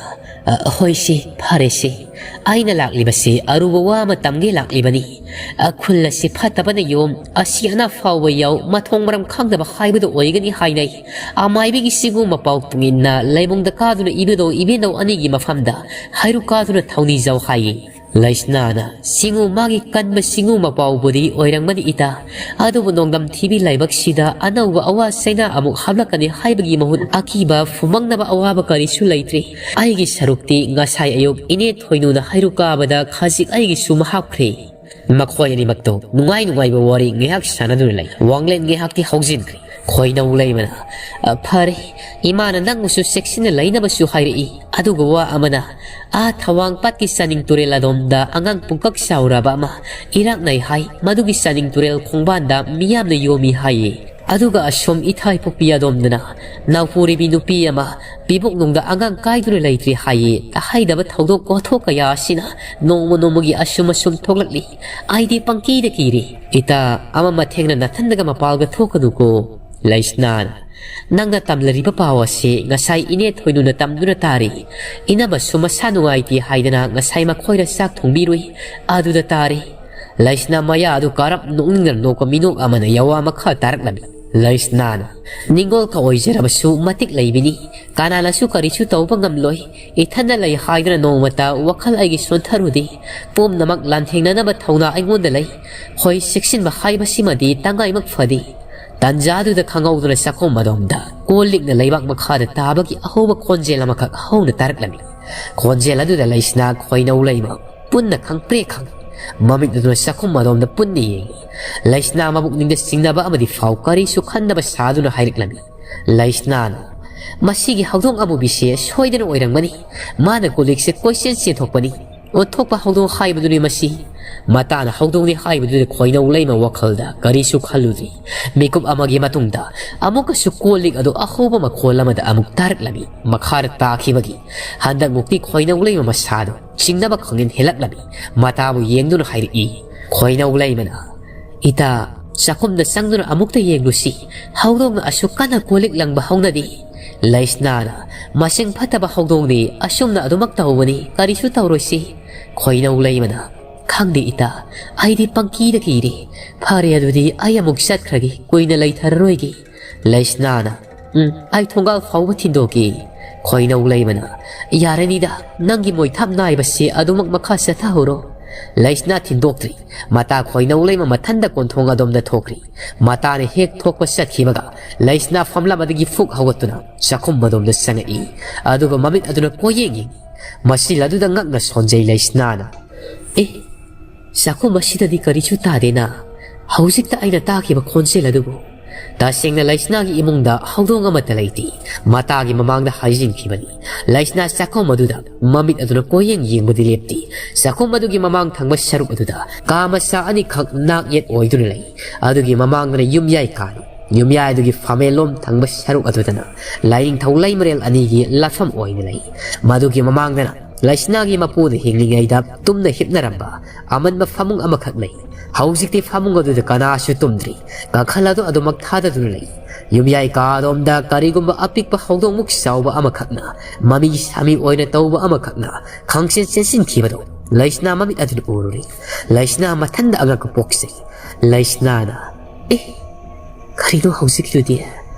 ꯑ, ꯍꯣꯏꯁꯤ, ꯐꯔꯦꯁꯤ꯫ ꯑꯩꯅ ꯂꯥꯛꯂꯤꯕꯁꯤ ꯑꯔꯨꯕ ꯋꯥ ꯑꯃ ꯇꯝꯒꯦ ꯂꯥꯛꯂꯤꯕꯅꯤ꯫ ꯑ, ꯈꯨꯜ ꯑꯁꯤ ꯐꯠꯇꯕꯅ ꯌꯣꯝ, ꯑꯁꯤ ꯑꯅꯥ ꯐꯥꯎꯕ ꯌꯥꯎ, ꯃꯊꯣꯡ ꯃꯔꯝ ꯈꯪꯗꯕ ꯍꯥꯏꯕꯗꯨ ꯑꯣꯏꯒꯅꯤ ꯍꯥꯏꯅꯩ꯫ ꯑꯃꯥꯏꯕꯤꯒꯤ ꯆꯤꯡꯉꯨ ꯃꯄꯥꯎ ꯇꯨꯡꯏꯟꯅ ꯂꯩꯕꯨꯡꯗ ꯀꯥꯗꯨꯅ ꯏꯕꯨꯙꯧ ꯏꯕꯦꯟꯙꯧ ꯑꯅꯤꯒꯤ ꯃꯐꯝꯗ ꯍꯩꯔꯨꯛ ꯀꯥꯗꯨꯅ ꯊꯧꯅꯤꯖꯧ ꯍꯥꯏꯌꯦ꯫ ꯂꯩꯁꯅꯥꯅ, ꯆꯤꯡꯉꯨ, ꯃꯥꯒꯤ ꯀꯟꯕ ꯆꯤꯡꯉꯨ ꯃꯄꯥꯎꯕꯨꯗꯤ ꯑꯣꯏꯔꯝꯒꯅꯤ ꯏꯇꯥ, ꯑꯗꯨꯕꯨ ꯅꯣꯡꯗꯝ ꯊꯤꯕꯤ ꯂꯥꯏꯕꯛꯁꯤꯗ ꯑꯅꯧꯕ ꯑꯋꯥ ꯆꯩꯅꯥ ꯑꯃꯨꯛ ꯍꯥꯞꯂꯛꯀꯅꯤ ꯍꯥꯏꯕꯒꯤ ꯃꯍꯨꯠ ꯑꯀꯤꯕ ꯐꯨꯃꯪꯅꯕ ꯑꯋꯥꯕ ꯀꯔꯤꯁꯨ ꯂꯩꯇ꯭ꯔꯤ꯫ ꯑꯩꯒꯤ ꯁꯔꯨꯛꯇꯤ ꯉꯁꯥꯏ ꯑꯌꯨꯛ ꯏꯅꯦ ꯊꯣꯏꯅꯨꯅ ꯍꯩꯔꯨꯛ ꯀꯥꯕꯗ ꯈꯖꯤꯛ ꯑꯩꯒꯤꯁꯨ ꯍꯥꯞꯈ꯭ꯔꯦ꯫ ꯃꯈꯣꯏ ꯑꯅꯤꯃꯛꯇꯣ ꯅꯨꯡꯉꯥꯏ ꯅꯨꯡꯉꯥꯏꯕ ꯋꯥꯔꯤ ꯉꯥꯏꯍꯥꯛ ꯁꯥꯟꯅꯗꯨꯅ ꯂꯩ꯫ ꯋꯥꯡꯂꯦꯟ ꯉꯥꯏꯍꯥꯛꯇꯤ ꯍꯧꯖꯤꯟꯈ꯭ꯔꯦ꯫ ꯈꯣꯏꯅꯧ ꯂꯩꯃꯅ, "ꯑ, ꯐꯔꯦ, ꯏꯃꯥꯅ ꯅꯪꯕꯨꯁꯨ ꯆꯦꯛꯁꯤꯟꯅ ꯂꯩꯅꯕꯁꯨ ꯍꯥꯏꯔꯛꯏ꯫ ꯑꯗꯨꯒ ꯋꯥ ꯑꯃꯅ, ꯑꯥ ꯊꯋꯥꯡ ꯄꯥꯠꯀꯤ ꯆꯥꯅꯤꯡ ꯇꯨꯔꯦꯜ ꯑꯗꯣꯝꯗ ꯑꯉꯥꯡ ꯄꯨꯡꯀꯛ ꯆꯥꯎꯔꯕ ꯑꯃ ꯏꯔꯥꯛꯅꯩ ꯍꯥꯏ꯫ ꯃꯗꯨꯒꯤ ꯆꯥꯅꯤꯡ ꯇꯨꯔꯦꯜ ꯈꯣꯡꯕꯥꯟꯗ ꯃꯤꯌꯥꯝꯅ ꯌꯣꯝꯃꯤ ꯍꯥꯏꯌꯦ꯫ ꯑꯗꯨꯒ ꯑꯁꯣꯝ ꯏꯊꯥꯏ ꯄꯣꯛꯄꯤ ꯑꯗꯣꯝꯗꯅ ꯅꯥꯎꯄꯨꯔꯤꯕꯤ ꯅꯨꯄꯤ ꯑꯃ ꯄꯤꯕꯨꯛꯅꯨꯡꯗ ꯑꯉꯥꯡ ꯀꯥꯏꯗꯨꯅ ꯂꯩꯇ꯭ꯔꯤ ꯍꯥꯏꯌꯦ꯫ ꯇꯥꯍꯩꯗꯕ ꯊꯧꯗꯣꯛ ꯋꯥꯊꯣꯛ ꯀꯌꯥ ꯑꯁꯤꯅ ꯅꯣꯡꯃ ꯅꯣꯡꯃꯒꯤ ꯑꯁꯨꯝ ꯑꯁꯨꯝ ꯊꯣꯛꯂꯛꯂꯤ꯫ ꯑꯩꯗꯤ ꯄꯪꯀꯤꯗ ꯀꯤꯔꯦ꯫ ꯏꯇꯥ, ꯑꯃ ꯃꯊꯦꯡꯅ ꯅꯥꯊꯟꯗꯒ ꯃꯄꯥꯜꯒ ꯊꯣꯛꯀꯅꯨꯀꯣ꯫" ꯂꯩꯁꯅꯥꯅ, "ꯅꯪꯅ ꯇꯝꯂꯔꯤꯕ ꯄꯥꯎ ꯑꯁꯤ ꯉꯁꯥꯏ ꯏꯅꯦ ꯊꯣꯏꯅꯨꯅ ꯇꯝꯗꯨꯅ ꯇꯥꯔꯤ꯫ ꯏꯅꯝꯃꯁꯨ ꯃꯁꯥ ꯅꯨꯡꯉꯥꯏꯇꯦ ꯍꯥꯏꯗꯅ ꯉꯁꯥꯏ ꯃꯈꯣꯏꯗ ꯆꯥꯛ ꯊꯣꯡꯕꯤꯔꯨꯏ꯫ ꯑꯗꯨꯗ ꯇꯥꯔꯤ꯫" ꯂꯩꯁꯅꯥ ꯃꯌꯥ ꯑꯗꯨ ꯀꯥꯔꯞ ꯅꯣꯛꯅꯤꯡꯗꯅ ꯅꯣꯛꯄ ꯃꯤꯅꯣꯛ ꯑꯃꯅ ꯌꯋꯥ ꯃꯈꯥ ꯇꯥꯔꯛꯂꯝꯃꯤ꯫ ꯂꯩꯁꯅꯥꯅ, "ꯅꯤꯡꯉꯣꯜ ꯀ ꯑꯣꯏꯖꯔꯕꯁꯨ ꯃꯇꯤꯛ ꯂꯩꯕꯤꯅꯤ꯫ ꯀꯅꯥꯅꯁꯨ ꯀꯔꯤꯁꯨ ꯇꯧꯕ ꯉꯝꯂꯣꯏ꯫ ꯏꯊꯟꯗ ꯂꯩ ꯍꯥꯏꯗꯨꯅ ꯅꯣꯡꯃꯇ ꯋꯥꯈꯜ ꯑꯩꯒꯤ ꯁꯣꯟꯊꯔꯨꯗꯦ꯫ ꯄꯨꯝꯅꯃꯛ ꯂꯥꯟꯊꯦꯡꯅꯅꯕ ꯊꯧꯅꯥ ꯑꯩꯉꯣꯟꯗ ꯂꯩ꯫ ꯍꯣꯏ, ꯆꯦꯛꯁꯤꯟꯕ ꯍꯥꯏꯕꯁꯤꯃꯗꯤ ꯇꯉꯥꯏꯃꯛ ꯐꯗꯦ꯫" ꯇꯟꯖꯥꯗꯨꯗ ꯈꯪꯍꯧꯗꯅ ꯆꯥꯛꯈꯨꯝ ꯑꯗꯣꯝꯗ ꯀꯣꯜ ꯂꯤꯛꯅ ꯂꯩꯕꯥꯛ ꯃꯈꯥꯗ ꯇꯥꯕꯒꯤ ꯑꯍꯧꯕ ꯈꯣꯟꯖꯦꯜ ꯑꯃꯈꯛ ꯍꯧꯅ ꯇꯥꯔꯛꯂꯝꯃꯤ꯫ ꯈꯣꯟꯖꯦꯜ ꯑꯗꯨꯗ ꯂꯩꯁꯅꯥ ꯈꯣꯏꯅꯧ ꯂꯩꯃ ꯄꯨꯟꯅ ꯈꯪꯄ꯭ꯔꯦꯛ ꯈꯪꯏ꯫ ꯃꯃꯤꯠ ꯑꯗꯨꯅ ꯆꯥꯛꯈꯨꯝ ꯑꯗꯣꯝꯗ ꯄꯨꯟꯅ ꯌꯦꯡꯏ꯫ ꯂꯩꯁꯅꯥ ꯃꯕꯨꯛꯅꯤꯡꯗ ꯆꯤꯡꯅꯕ ꯑꯃꯗꯤ ꯐꯥꯎ ꯀꯔꯤꯁꯨ ꯈꯟꯗꯕ ꯁꯥꯗꯨꯅ ꯍꯥꯏꯔꯛꯂꯝꯃꯤ꯫ ꯂꯩꯁꯅꯥꯅ, "ꯃꯁꯤꯒꯤ ꯍꯧꯗꯣꯡ ꯑꯃꯨꯕꯤꯁꯦ ꯁꯣꯏꯗꯅ ꯑꯣꯏꯔꯝꯒꯅꯤ꯫ ꯃꯥꯅ ꯀꯣꯜ ꯂꯤꯛꯁꯦ ꯀꯣꯏꯆꯦꯟ ꯆꯦꯟꯊꯣꯛꯄꯅꯤ꯫ ꯑꯣꯟꯊꯣꯛꯄ ꯍꯧꯗꯣꯡ ꯍꯥꯏꯕꯗꯨꯅꯤ ꯃꯁꯤ꯫" ꯃꯇꯥꯅ ꯍꯧꯗꯣꯡꯅꯤ ꯍꯥꯏꯕꯗꯨꯗ ꯈꯣꯏꯅꯧ ꯂꯩꯃ ꯋꯥꯈꯜꯗ ꯀꯔꯤꯁꯨ ꯈꯜꯂꯨꯗ꯭ꯔꯤ꯫ ꯃꯤꯀꯨꯞ ꯑꯃꯒꯤ ꯃꯇꯨꯡꯗ ꯑꯃꯨꯛꯀꯁꯨ ꯀꯣꯜ ꯂꯤꯛ ꯑꯗꯨ ꯑꯍꯧꯕ ꯃꯈꯣꯜ ꯑꯃꯗ ꯑꯃꯨꯛ ꯇꯥꯔꯛꯂꯝꯃꯤ꯫ ꯃꯈꯥꯗ ꯇꯥꯈꯤꯕꯒꯤ ꯍꯟꯗꯛꯃꯨꯛꯇꯤ ꯈꯣꯏꯅꯧ ꯂꯩꯃ ꯃꯁꯥꯗꯣ ꯆꯤꯡꯅꯕ ꯈꯪꯍꯦꯟ ꯍꯦꯜꯂꯛꯂꯝꯃꯤ꯫ ꯃꯇꯥꯕꯨ ꯌꯦꯡꯗꯨꯅ ꯍꯥꯏꯔꯛꯏ, ꯈꯣꯏꯅꯧ ꯂꯩꯃꯅ, "ꯏꯇꯥ, ꯆꯥꯛꯈꯨꯝꯗ ꯆꯪꯗꯨꯅ ꯑꯃꯨꯛꯇ ꯌꯦꯡꯂꯨꯁꯤ, ꯍꯧꯗꯣꯡꯅ ꯑꯁꯨꯛ ꯀꯟꯅ ꯀꯣꯜꯂꯤꯛ ꯂꯪꯕ ꯍꯧꯅꯗꯦ꯫ ꯂꯩꯁꯅꯥꯅ, ꯃꯁꯤꯡ ꯐꯠꯇꯕ ꯍꯧꯗꯣꯡꯅꯤ, ꯑꯁꯨꯝꯅ ꯑꯗꯨꯃꯛ ꯇꯧꯕꯅꯤ, ꯀꯔꯤꯁꯨ ꯇꯧꯔꯣꯏꯁꯤ"꯫ ꯈꯣꯏꯅꯧ ꯂꯩꯃꯅ, "ꯈꯪꯗꯦ ꯏꯇꯥ, ꯑꯩꯗꯤ ꯄꯪꯀꯤꯗ ꯀꯤꯔꯦ꯫ ꯐꯔꯦ, ꯑꯗꯨꯗꯤ ꯑꯩ ꯑꯃꯨꯛ ꯆꯠꯈ꯭ꯔꯒꯦ, ꯀꯨꯏꯅ ꯂꯩꯊꯔꯔꯣꯏꯒꯦ"꯫ ꯂꯩꯁꯅꯥꯅ, "ꯎꯝ, ꯑꯩ ꯊꯣꯡꯒꯥꯜ ꯐꯥꯎꯕ ꯊꯤꯟꯗꯣꯛꯀꯦ"꯫ ꯈꯣꯏꯅꯧ ꯂꯩꯃꯅ, "ꯌꯥꯔꯅꯤꯗ, ꯅꯪꯒꯤ ꯃꯣꯏꯊꯥꯞ ꯅꯥꯏꯕꯁꯤ ꯑꯗꯨꯃꯛ ꯃꯈꯥ ꯆꯠꯊꯍꯧꯔꯣ"꯫ ꯂꯩꯁꯅꯥ ꯊꯤꯟꯗꯣꯛꯇ꯭ꯔꯤ꯫ ꯃꯇꯥ ꯈꯣꯏꯅꯧ ꯂꯩꯃ ꯃꯊꯟꯗ ꯀꯣꯟꯊꯣꯡ ꯑꯗꯣꯝꯗ ꯊꯣꯛꯈ꯭ꯔꯤ꯫ ꯃꯇꯥꯅ ꯍꯦꯛ ꯊꯣꯛꯄ ꯆꯠꯈꯤꯕꯒ ꯂꯩꯁꯅꯥ ꯐꯝꯂꯝ ꯑꯗꯒꯤ ꯐꯨꯛ ꯍꯧꯒꯠꯇꯨꯅ ꯆꯥꯛꯈꯨꯝ ꯑꯗꯣꯝꯗ ꯆꯪꯉꯛꯏ꯫ ꯑꯗꯨꯒ ꯃꯃꯤꯠ ꯑꯗꯨꯅ ꯀꯣꯏꯌꯦꯡ ꯌꯦꯡꯏ꯫ ꯃꯁꯤꯜ ꯑꯗꯨꯗ ꯉꯛꯅ ꯁꯣꯟꯖꯩ ꯂꯩꯁꯅꯥꯅ꯫ "ꯑꯦ, ꯆꯥꯛꯈꯨꯝ ꯑꯁꯤꯗꯗꯤ ꯀꯔꯤꯁꯨ ꯇꯥꯗꯦꯅ꯫ ꯍꯧꯖꯤꯛꯇ ꯑꯩꯅ ꯇꯥꯈꯤꯕ ꯈꯣꯟꯖꯦꯜ ꯑꯗꯨꯕꯨ"꯫ ꯇꯁꯦꯡꯅ ꯂꯩꯁꯅꯥꯒꯤ ꯏꯃꯨꯡꯗ ꯍꯧꯗꯣꯡ ꯑꯃꯠꯇ ꯂꯩꯇꯦ꯫ ꯃꯇꯥꯒꯤ ꯃꯃꯥꯡꯗ ꯍꯥꯏꯖꯤꯟꯈꯤꯕꯅꯤ꯫ ꯂꯩꯁꯅꯥ ꯆꯥꯛꯈꯨꯝ ꯑꯗꯨꯗ ꯃꯃꯤꯠ ꯑꯗꯨꯅ ꯀꯣꯏꯌꯦꯡ ꯌꯦꯡꯕꯗꯤ ꯂꯦꯞꯇꯦ꯫ ꯆꯥꯛꯈꯨꯝ ꯑꯗꯨꯒꯤ ꯃꯃꯥꯡ ꯊꯪꯕ ꯁꯔꯨꯛ ꯑꯗꯨꯗ ꯀꯥ ꯃꯆꯥ ꯑꯅꯤꯈꯛ ꯅꯥꯛ ꯌꯦꯠ ꯑꯣꯏꯗꯨꯅ ꯂꯩ꯫ ꯑꯗꯨꯒꯤ ꯃꯃꯥꯡꯗꯅ ꯌꯨꯝꯌꯥꯏ ꯀꯥꯅꯤ꯫ ꯌꯨꯝꯌꯥꯏ ꯑꯗꯨꯒꯤ ꯐꯝꯃꯦꯟꯂꯣꯝ ꯊꯪꯕ ꯁꯔꯨꯛ ꯑꯗꯨꯗꯅ ꯂꯥꯏꯅꯤꯡꯊꯧ ꯂꯩꯃꯔꯦꯜ ꯑꯅꯤꯒꯤ ꯂꯥꯠꯐꯝ ꯑꯣꯏꯅ ꯂꯩ꯫ ꯃꯗꯨꯒꯤ ꯃꯃꯥꯡꯗꯅ ꯂꯩꯁꯅꯥꯒꯤ ꯃꯄꯨꯅ ꯍꯤꯡꯂꯤꯉꯩꯗ ꯇꯨꯝꯅ ꯍꯤꯞꯅꯔꯝꯕ ꯑꯃꯟꯕ ꯐꯃꯨꯡ ꯑꯃꯈꯛ ꯂꯩ꯫ ꯍꯧꯖꯤꯛꯇꯤ ꯐꯃꯨꯡ ꯑꯗꯨꯗ ꯀꯅꯥꯁꯨ ꯇꯨꯝꯗ꯭ꯔꯤ꯫ ꯀꯥꯡꯈꯜ ꯑꯗꯨ ꯑꯗꯨꯃꯛ ꯊꯥꯗꯗꯨꯅ ꯂꯩ꯫ ꯌꯨꯝꯌꯥꯏ ꯀꯥ ꯑꯗꯣꯝꯗ ꯀꯔꯤꯒꯨꯝꯕ ꯑꯄꯤꯛꯄ ꯍꯧꯗꯣꯡꯃꯨꯛ ꯆꯥꯎꯕ ꯑꯃꯈꯛꯅ, ꯃꯃꯤ ꯁꯥꯃꯤ ꯑꯣꯏꯅ ꯇꯧꯕ ꯑꯃꯈꯛꯅ ꯈꯪꯆꯦꯟ ꯆꯦꯟꯁꯤꯟꯈꯤꯕꯗꯨ ꯂꯩꯁꯅꯥ ꯃꯃꯤꯠ ꯑꯗꯨꯅ ꯎꯔꯨꯔꯦ꯫ ꯂꯩꯁꯅꯥ ꯃꯊꯟꯗ ꯑꯉꯛꯄ ꯄꯣꯛꯆꯩ꯫ ꯂꯩꯁꯅꯥꯅ, "ꯑꯦ, ꯀꯔꯤꯅꯣ ꯍꯧꯖꯤꯛꯀꯤꯗꯨꯗꯤ?"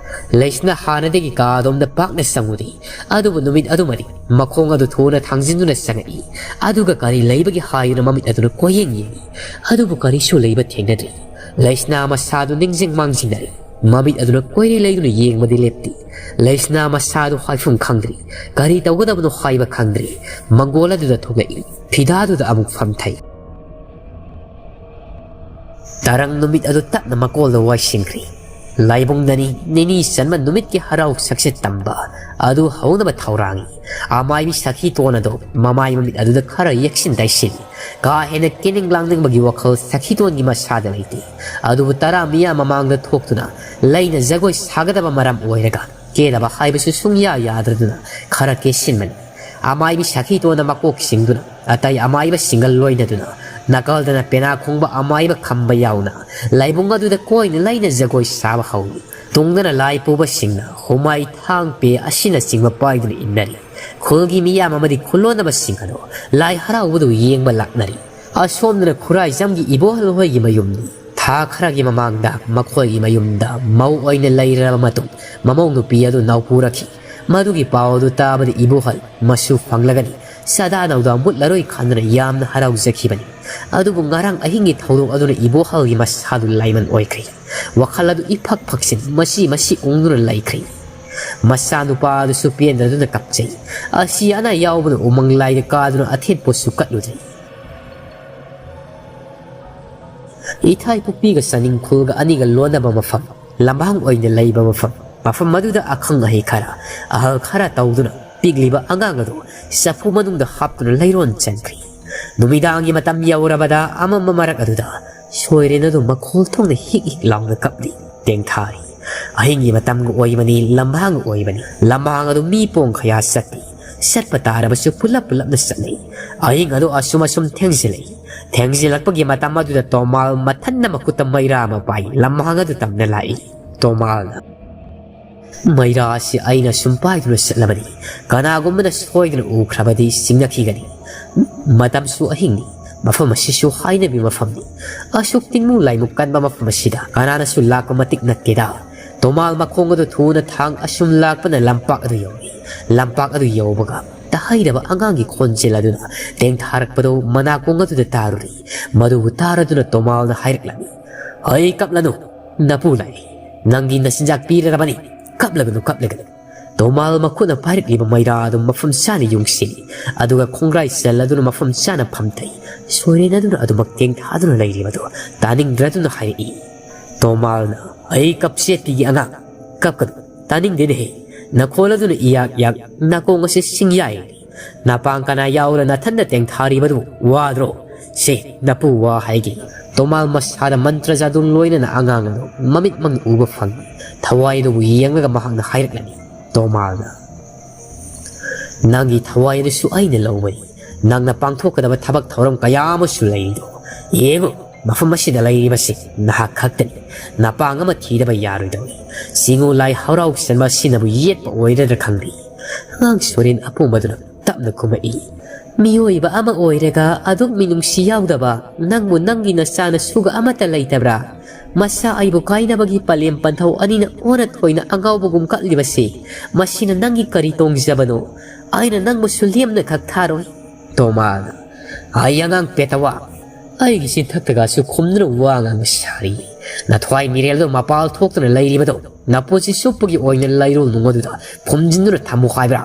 ꯂꯩꯁꯅꯥ ꯍꯥꯟꯅꯗꯒꯤ ꯀꯥ ꯑꯗꯣꯝꯗ ꯄꯥꯛꯅ ꯆꯪꯉꯨꯗꯦ꯫ ꯑꯗꯨꯕꯨ ꯅꯨꯃꯤꯠ ꯑꯗꯨꯃꯗꯤ ꯃꯈꯣꯡ ꯑꯗꯨ ꯊꯨꯅ ꯊꯥꯡꯖꯤꯟꯗꯨꯅ ꯆꯪꯉꯛꯏ꯫ ꯑꯗꯨꯒ ꯀꯔꯤ ꯂꯩꯕꯒꯦ ꯍꯥꯏꯗꯨꯅ ꯃꯃꯤꯠ ꯑꯗꯨꯅ ꯀꯣꯏꯌꯦꯡ ꯌꯦꯡꯏ꯫ ꯑꯗꯨꯕꯨ ꯀꯔꯤꯁꯨ ꯂꯩꯕ ꯊꯦꯡꯅꯗ꯭ꯔꯤ꯫ ꯂꯩꯁꯅꯥ ꯃꯁꯥꯗꯨ ꯅꯤꯡꯁꯤꯡ ꯃꯥꯡꯖꯤꯡꯅꯔꯤ꯫ ꯃꯃꯤꯠ ꯑꯗꯨꯅ ꯀꯣꯏꯔꯤ ꯂꯩꯗꯨꯅ ꯌꯦꯡꯕꯗꯤ ꯂꯦꯞꯇꯦ꯫ ꯂꯩꯁꯅꯥ ꯃꯁꯥꯗꯨ ꯍꯥꯏꯐꯝ ꯈꯪꯗ꯭ꯔꯤ꯫ ꯀꯔꯤ ꯇꯧꯒꯗꯕꯅꯣ ꯍꯥꯏꯕ ꯈꯪꯗ꯭ꯔꯤ꯫ ꯃꯪꯒꯣꯜ ꯑꯗꯨꯗ ꯊꯣꯛꯂꯛꯏ꯫ ꯐꯤꯗꯥꯗꯨꯗ ꯑꯃꯨꯛ ꯐꯝꯊꯩ꯫ ꯇꯔꯪ ꯅꯨꯃꯤꯠ ꯑꯗꯨ ꯇꯞꯅ ꯃꯀꯣꯜꯗ ꯋꯥꯏꯁꯤꯟꯈ꯭ꯔꯤ꯫ ꯂꯥꯏꯕꯨꯡꯗꯅꯤ ꯅꯤꯅꯤ ꯆꯟꯕ ꯅꯨꯃꯤꯠꯀꯤ ꯍꯔꯥꯎ ꯁꯛꯁꯦ ꯇꯝꯕ ꯑꯗꯨ ꯍꯧꯅꯕ ꯊꯧꯔꯥꯡꯏ꯫ ꯑꯃꯥꯏꯕꯤ ꯁꯈꯤꯇꯣꯟ ꯑꯗꯨ ꯃꯃꯥꯏ ꯃꯃꯤꯠ ꯑꯗꯨꯗ ꯈꯔ ꯌꯦꯛꯁꯤꯟ ꯇꯩꯁꯤꯜꯂꯤ꯫ ꯀꯥ ꯍꯦꯟꯅ ꯀꯦꯅꯤꯡ ꯂꯥꯡꯅꯤꯡꯕꯒꯤ ꯋꯥꯈꯜ ꯁꯈꯤꯇꯣꯟꯒꯤ ꯃꯁꯥꯗ ꯂꯩꯇꯦ꯫ ꯑꯗꯨꯕꯨ ꯇꯔꯥ ꯃꯤꯌꯥꯝ ꯃꯃꯥꯡꯗ ꯊꯣꯛꯇꯨꯅ ꯂꯩꯅ ꯖꯒꯣꯏ ꯁꯥꯒꯗꯕ ꯃꯔꯝ ꯑꯣꯏꯔꯒ ꯀꯦꯗꯕ ꯍꯥꯏꯕꯁꯨ ꯁꯨꯡꯌꯥ ꯌꯥꯗ꯭ꯔꯗꯨꯅ ꯈꯔ ꯀꯦꯁꯤꯟꯕꯅꯤ꯫ ꯑꯃꯥꯏꯕꯤ ꯁꯈꯤꯇꯣꯟꯅ ꯃꯀꯣꯛ ꯆꯤꯡꯗꯨꯅ ꯑꯇꯩ ꯑꯃꯥꯏꯕꯁꯤꯡꯒ ꯂꯣꯏꯅꯗꯨꯅ ꯅꯥꯀꯜꯗꯅ ꯄꯦꯅꯥ ꯈꯣꯡꯕ ꯑꯃꯥꯏꯕ ꯈꯝꯕ ꯌꯥꯎꯅ ꯂꯥꯏꯕꯨꯡ ꯑꯗꯨꯗ ꯀꯣꯏꯅ ꯂꯩꯅ ꯖꯒꯣꯏ ꯁꯥꯕ ꯍꯧꯏ꯫ ꯇꯨꯡꯗꯅ ꯂꯥꯏ ꯄꯨꯕꯁꯤꯡꯅ ꯍꯨꯃꯥꯏ, ꯊꯥꯡ, ꯄꯦ ꯑꯁꯤꯅꯆꯤꯡꯕ ꯄꯥꯏꯗꯨꯅ ꯏꯟꯅꯔꯤ꯫ ꯈꯨꯜꯒꯤ ꯃꯤꯌꯥꯝ ꯑꯃꯗꯤ ꯈꯨꯜꯂꯣꯟꯅꯕꯁꯤꯡ ꯑꯗꯨ ꯂꯥꯏ ꯍꯔꯥꯎꯕꯗꯨ ꯌꯦꯡꯕ ꯂꯥꯛꯅꯔꯤ꯫ ꯑꯁꯣꯝꯗꯅ ꯈꯨꯔꯥꯏꯖꯝꯒꯤ ꯏꯕꯣꯍꯜ ꯍꯣꯏꯒꯤ ꯃꯌꯨꯝꯅꯤ꯫ ꯊꯥ ꯈꯔꯒꯤ ꯃꯃꯥꯡꯗ ꯃꯈꯣꯏꯒꯤ ꯃꯌꯨꯝꯗ ꯃꯧ ꯑꯣꯏꯅ ꯂꯩꯔꯕ ꯃꯇꯨꯡ, ꯃꯃꯧ ꯅꯨꯄꯤ ꯑꯗꯨ ꯅꯧꯄꯨꯔꯛꯈꯤ꯫ ꯃꯗꯨꯒꯤ ꯄꯥꯎ ꯑꯗꯨ ꯇꯥꯕꯗ ꯏꯕꯣꯍꯜ ꯃꯁꯨ ꯐꯪꯂꯒꯅꯤ ꯁꯗꯥ ꯅꯧꯗꯥ ꯃꯨꯠꯂꯔꯣꯏ ꯈꯟꯗꯨꯅ ꯌꯥꯝꯅ ꯍꯔꯥꯎꯖꯈꯤꯕꯅꯤ꯫ ꯑꯗꯨꯕꯨ ꯉꯔꯥꯡ ꯑꯍꯤꯡꯒꯤ ꯊꯧꯗꯣꯛ ꯑꯗꯨꯅ ꯏꯕꯣꯍꯜꯒꯤ ꯃꯁꯥꯗꯨ ꯂꯥꯏꯃꯟ ꯑꯣꯏꯈ꯭ꯔꯦ꯫ ꯋꯥꯈꯜ ꯑꯗꯨ ꯏꯐꯛ ꯐꯛꯆꯤꯟ, ꯃꯁꯤ ꯃꯁꯤ ꯎꯪꯗꯨꯅ ꯂꯩꯈ꯭ꯔꯦ꯫ ꯃꯆꯥꯅꯨꯄꯥ ꯑꯗꯨꯁꯨ ꯄꯦꯟꯗꯗꯨꯅ ꯀꯞꯆꯩ꯫ ꯑꯁꯤ ꯑꯅꯥ ꯌꯥꯎꯕꯅ ꯎꯃꯪ ꯂꯥꯏꯗ ꯀꯥꯗꯨꯅ ꯑꯊꯦꯠꯄꯁꯨ ꯀꯠꯂꯨꯗ꯭ꯔꯤ꯫ ꯏꯊꯥꯏ ꯄꯨꯛꯄꯤꯒ ꯆꯥꯅꯤꯡꯈꯣꯜꯒ ꯑꯅꯤꯒ ꯂꯣꯟꯅꯕ ꯃꯐꯝ, ꯂꯝꯍꯥꯡ ꯑꯣꯏꯅ ꯂꯩꯕ ꯃꯐꯝ, ꯃꯐꯝ ꯑꯗꯨꯗ ꯑꯈꯪ ꯑꯍꯩ ꯈꯔ, ꯑꯍꯜ ꯈꯔ ꯇꯧꯗꯨꯅ ꯄꯤꯛꯂꯤꯕ ꯑꯉꯥꯡ ꯑꯗꯨ ꯆꯐꯨ ꯃꯅꯨꯡꯗ ꯍꯥꯞꯇꯨꯅ ꯂꯩꯔꯣꯟ ꯆꯟꯈ꯭ꯔꯤ꯫ ꯅꯨꯃꯤꯗꯥꯡꯒꯤ ꯃꯇꯝ ꯌꯧꯔꯕꯗ ꯑꯃꯝꯕ ꯃꯔꯛ ꯑꯗꯨꯗ ꯁꯣꯏꯔꯦꯟ ꯑꯗꯨ ꯃꯈꯣꯜ ꯊꯣꯛꯅ ꯍꯤꯛ ꯍꯤꯛ ꯂꯥꯎꯅ ꯀꯞꯂꯤ, ꯇꯦꯡꯊꯥꯔꯤ꯫ ꯑꯍꯤꯡꯒꯤ ꯃꯇꯝꯒ ꯑꯣꯏꯕꯅꯤ, ꯂꯝꯍꯥꯡꯒ ꯑꯣꯏꯕꯅꯤ꯫ ꯂꯝꯍꯥꯡ ꯑꯗꯨ ꯃꯤ ꯄꯣꯡ ꯀꯌꯥ ꯆꯠꯇꯦ꯫ ꯆꯠꯄ ꯇꯥꯔꯕꯁꯨ ꯄꯨꯂꯞ ꯄꯨꯂꯞꯅ ꯆꯠꯅꯩ꯫ ꯑꯍꯤꯡ ꯑꯗꯨ ꯑꯁꯨꯝ ꯑꯁꯨꯝ ꯊꯦꯡꯖꯤꯜꯂꯛꯏ꯫ ꯊꯦꯡꯖꯤꯜꯂꯛꯄꯒꯤ ꯃꯇꯝ ꯑꯗꯨꯗ ꯇꯣꯃꯥꯜ ꯃꯊꯟꯅ ꯃꯈꯨꯠꯇ ꯃꯩꯔꯥ ꯑꯃ ꯄꯥꯏ ꯂꯝꯍꯥꯡ ꯑꯗꯨ ꯇꯝꯅ ꯂꯥꯛꯏ꯫ ꯇꯣꯃꯥꯜꯅ, "ꯃꯩꯔꯥ ꯑꯁꯤ ꯑꯩꯅ ꯁꯨꯝ ꯄꯥꯏꯗꯨꯅ ꯆꯠꯂꯕꯗꯤ ꯀꯅꯥꯒꯨꯝꯕꯅ ꯁꯣꯏꯗꯅ ꯎꯈ꯭ꯔꯕꯗꯤ ꯆꯤꯡꯅꯈꯤꯒꯅꯤ꯫ ꯃꯇꯝꯁꯨ ꯑꯍꯤꯡꯅꯤ, ꯃꯐꯝ ꯑꯁꯤꯁꯨ ꯍꯥꯏꯅꯕꯤ ꯃꯐꯝꯅꯤ꯫ ꯑꯁꯨꯛ ꯇꯤꯡꯃꯨ ꯂꯥꯏꯃꯨ ꯀꯟꯕ ꯃꯐꯝ ꯑꯁꯤꯗ ꯀꯅꯥꯅꯁꯨ ꯂꯥꯛꯄ ꯃꯇꯤꯛ ꯅꯠꯇꯦꯗ"꯫ ꯇꯣꯃꯥꯜ ꯃꯈꯣꯡ ꯑꯗꯨ ꯊꯨꯅ ꯊꯥꯡ ꯑꯁꯨꯝ ꯂꯥꯛꯄꯅ ꯂꯝꯄꯥꯛ ꯑꯗꯨ ꯌꯧꯔꯤ꯫ ꯂꯝꯄꯥꯛ ꯑꯗꯨ ꯌꯧꯕꯒ ꯇꯍꯩꯔꯕ ꯑꯉꯥꯡꯒꯤ ꯈꯣꯟꯖꯦꯜ ꯑꯗꯨꯅ ꯇꯦꯡꯊꯥꯔꯛꯄꯗꯨ ꯃꯅꯥꯀꯣꯡ ꯑꯗꯨꯗ ꯇꯥꯔꯨꯔꯤ꯫ ꯃꯗꯨꯕꯨ ꯇꯥꯔꯗꯨꯅ ꯇꯣꯃꯥꯜꯅ ꯍꯥꯏꯔꯛꯂꯝꯃꯤ, "ꯑꯩ ꯀꯞꯂꯅꯨ, ꯅꯄꯨ ꯂꯥꯛꯏ꯫ ꯅꯪꯒꯤ ꯅꯆꯤꯟꯖꯥꯛ ꯄꯤꯔꯔꯕꯅꯤ꯫ ꯀꯞꯂꯒꯅꯨ, ꯀꯞꯂꯒꯅꯨ"꯫ ꯇꯣꯃꯥꯜ ꯃꯈꯨꯠꯅ ꯄꯥꯏꯔꯛꯂꯤꯕ ꯃꯩꯔꯥ ꯑꯗꯨ ꯃꯐꯝ ꯆꯥꯅ ꯌꯨꯡꯁꯤꯜꯂꯤ, ꯑꯗꯨꯒ ꯈꯣꯡꯒ꯭ꯔꯥꯏ ꯆꯜ ꯑꯗꯨꯅ ꯃꯐꯝ ꯆꯥꯅ ꯐꯝꯊꯩ꯫ ꯁꯣꯏꯔꯦꯟ ꯑꯗꯨꯅ ꯑꯗꯨꯃꯛ ꯇꯦꯡꯊꯥꯗꯨꯅ ꯂꯩꯔꯤꯕꯗꯨ ꯇꯥꯅꯤꯡꯗ꯭ꯔꯗꯨꯅ ꯍꯥꯏꯔꯛꯏ꯫ ꯇꯣꯃꯥꯜꯅ, "ꯑꯩ ꯀꯞꯆꯦꯠꯄꯤꯒꯤ ꯑꯉꯥꯡ, ꯀꯞꯀꯅꯨ, ꯇꯥꯅꯤꯡꯗꯦꯅꯦꯍꯦ꯫ ꯅꯈꯣꯜ ꯑꯗꯨꯅ ꯏꯌꯥꯛ ꯌꯥꯛ, ꯅꯥꯀꯣꯡ ꯑꯁꯤ ꯁꯤꯡꯌꯥꯏ꯫ ꯅꯄꯥꯡ ꯀꯅꯥ ꯌꯥꯎꯔ ꯅꯊꯟꯗ ꯇꯦꯡꯊꯥꯔꯤꯕꯗꯨ ꯋꯥꯗ꯭ꯔꯣ? ꯁꯦ, ꯅꯄꯨ ꯋꯥ ꯍꯥꯏꯒꯦ"꯫ ꯇꯣꯃꯥꯜ ꯃꯁꯥꯗ ꯃꯟꯇ꯭ꯔ ꯖꯥꯗꯨ ꯂꯣꯏꯅꯅ ꯑꯉꯥꯡ ꯑꯗꯨ ꯃꯃꯤꯠꯃꯛꯅ ꯎꯕ ꯐꯪꯏ꯫ ꯊꯋꯥꯏ ꯑꯗꯨꯕꯨ ꯌꯦꯡꯂꯒ ꯃꯍꯥꯛꯅ ꯍꯥꯏꯔꯛꯂꯝꯃꯤ꯫ ꯇꯣꯃꯥꯜꯅ, "ꯅꯪꯒꯤ ꯊꯋꯥꯏ ꯑꯗꯨꯁꯨ ꯑꯩꯅ ꯂꯧꯕꯅꯤ꯫ ꯅꯪꯅ ꯄꯥꯡꯊꯣꯛꯀꯗꯕ ꯊꯕꯛ ꯊꯧꯔꯝ ꯀꯌꯥ ꯑꯃꯁꯨ ꯂꯩꯔꯤꯗꯣ꯫ ꯌꯦꯡꯉꯨ, ꯃꯐꯝ ꯑꯁꯤꯗ ꯂꯩꯔꯤꯕꯁꯤ ꯅꯍꯥꯛ ꯈꯛꯇꯅꯤ꯫ ꯅꯄꯥꯡ ꯑꯃ ꯊꯤꯗꯕ ꯌꯥꯔꯣꯏꯗꯧꯔꯤ꯫ ꯆꯤꯡꯉꯨ ꯂꯥꯏ ꯍꯔꯥꯎ ꯆꯟꯕ ꯑꯁꯤꯅꯕꯨ ꯌꯦꯠꯄ ꯑꯣꯏꯔꯗ꯭ꯔꯥ ꯈꯪꯗꯦ꯫ ꯑꯉꯥꯡ ꯁꯣꯔꯦꯟ ꯑꯄꯣꯝꯕꯗꯨꯅ ꯇꯞꯅ ꯈꯨꯝꯃꯛꯏ꯫ ꯃꯤꯑꯣꯏꯕ ꯑꯃ ꯑꯣꯏꯔꯒ ꯑꯗꯨꯛ ꯃꯤꯅꯨꯡꯁꯤ ꯌꯥꯎꯗꯕ ꯅꯪꯕꯨ ꯅꯪꯒꯤ ꯅꯆꯥꯅꯁꯨꯒ ꯑꯃꯠꯇ ꯂꯩꯇꯕ꯭ꯔꯥ? ꯃꯆꯥ ꯑꯩꯕꯨ ꯀꯥꯏꯅꯕꯒꯤ ꯄꯂꯦꯝ ꯄꯟꯊꯧ ꯑꯅꯤꯅ ꯑꯣꯟꯅ ꯊꯣꯏꯅ ꯑꯉꯥꯎꯕꯒꯨꯝ ꯀꯠꯂꯤꯕꯁꯤ, ꯃꯁꯤꯅ ꯅꯪꯒꯤ ꯀꯔꯤ ꯇꯣꯡꯖꯕꯅꯣ? ꯑꯩꯅ ꯅꯪꯕꯨꯁꯨ ꯂꯦꯝꯅ ꯈꯛ ꯊꯥꯔꯣꯏ꯫ ꯇꯣꯃꯥꯜꯅ, ꯑꯩ ꯑꯉꯥꯡ ꯄꯦꯇꯋꯥ, ꯑꯩꯒꯤ ꯆꯤꯟꯊꯛꯇꯒꯁꯨ ꯈꯨꯝꯗꯨꯅ ꯋꯥ ꯉꯥꯡꯕ ꯁꯥꯔꯤ꯫ ꯅꯊ꯭ꯋꯥꯏ ꯃꯤꯔꯦꯜꯗꯣ ꯃꯄꯥꯜ ꯊꯣꯛꯇꯨꯅ ꯂꯩꯔꯤꯕꯗꯣ ꯅꯄꯨꯟꯁꯤ ꯆꯨꯞꯄꯒꯤ ꯑꯣꯏꯅ ꯂꯩꯔꯣꯜ ꯅꯨꯡ ꯑꯗꯨꯗ ꯐꯨꯝꯖꯤꯟꯗꯨꯅ ꯊꯝꯃꯨ ꯍꯥꯏꯕ꯭ꯔꯥ?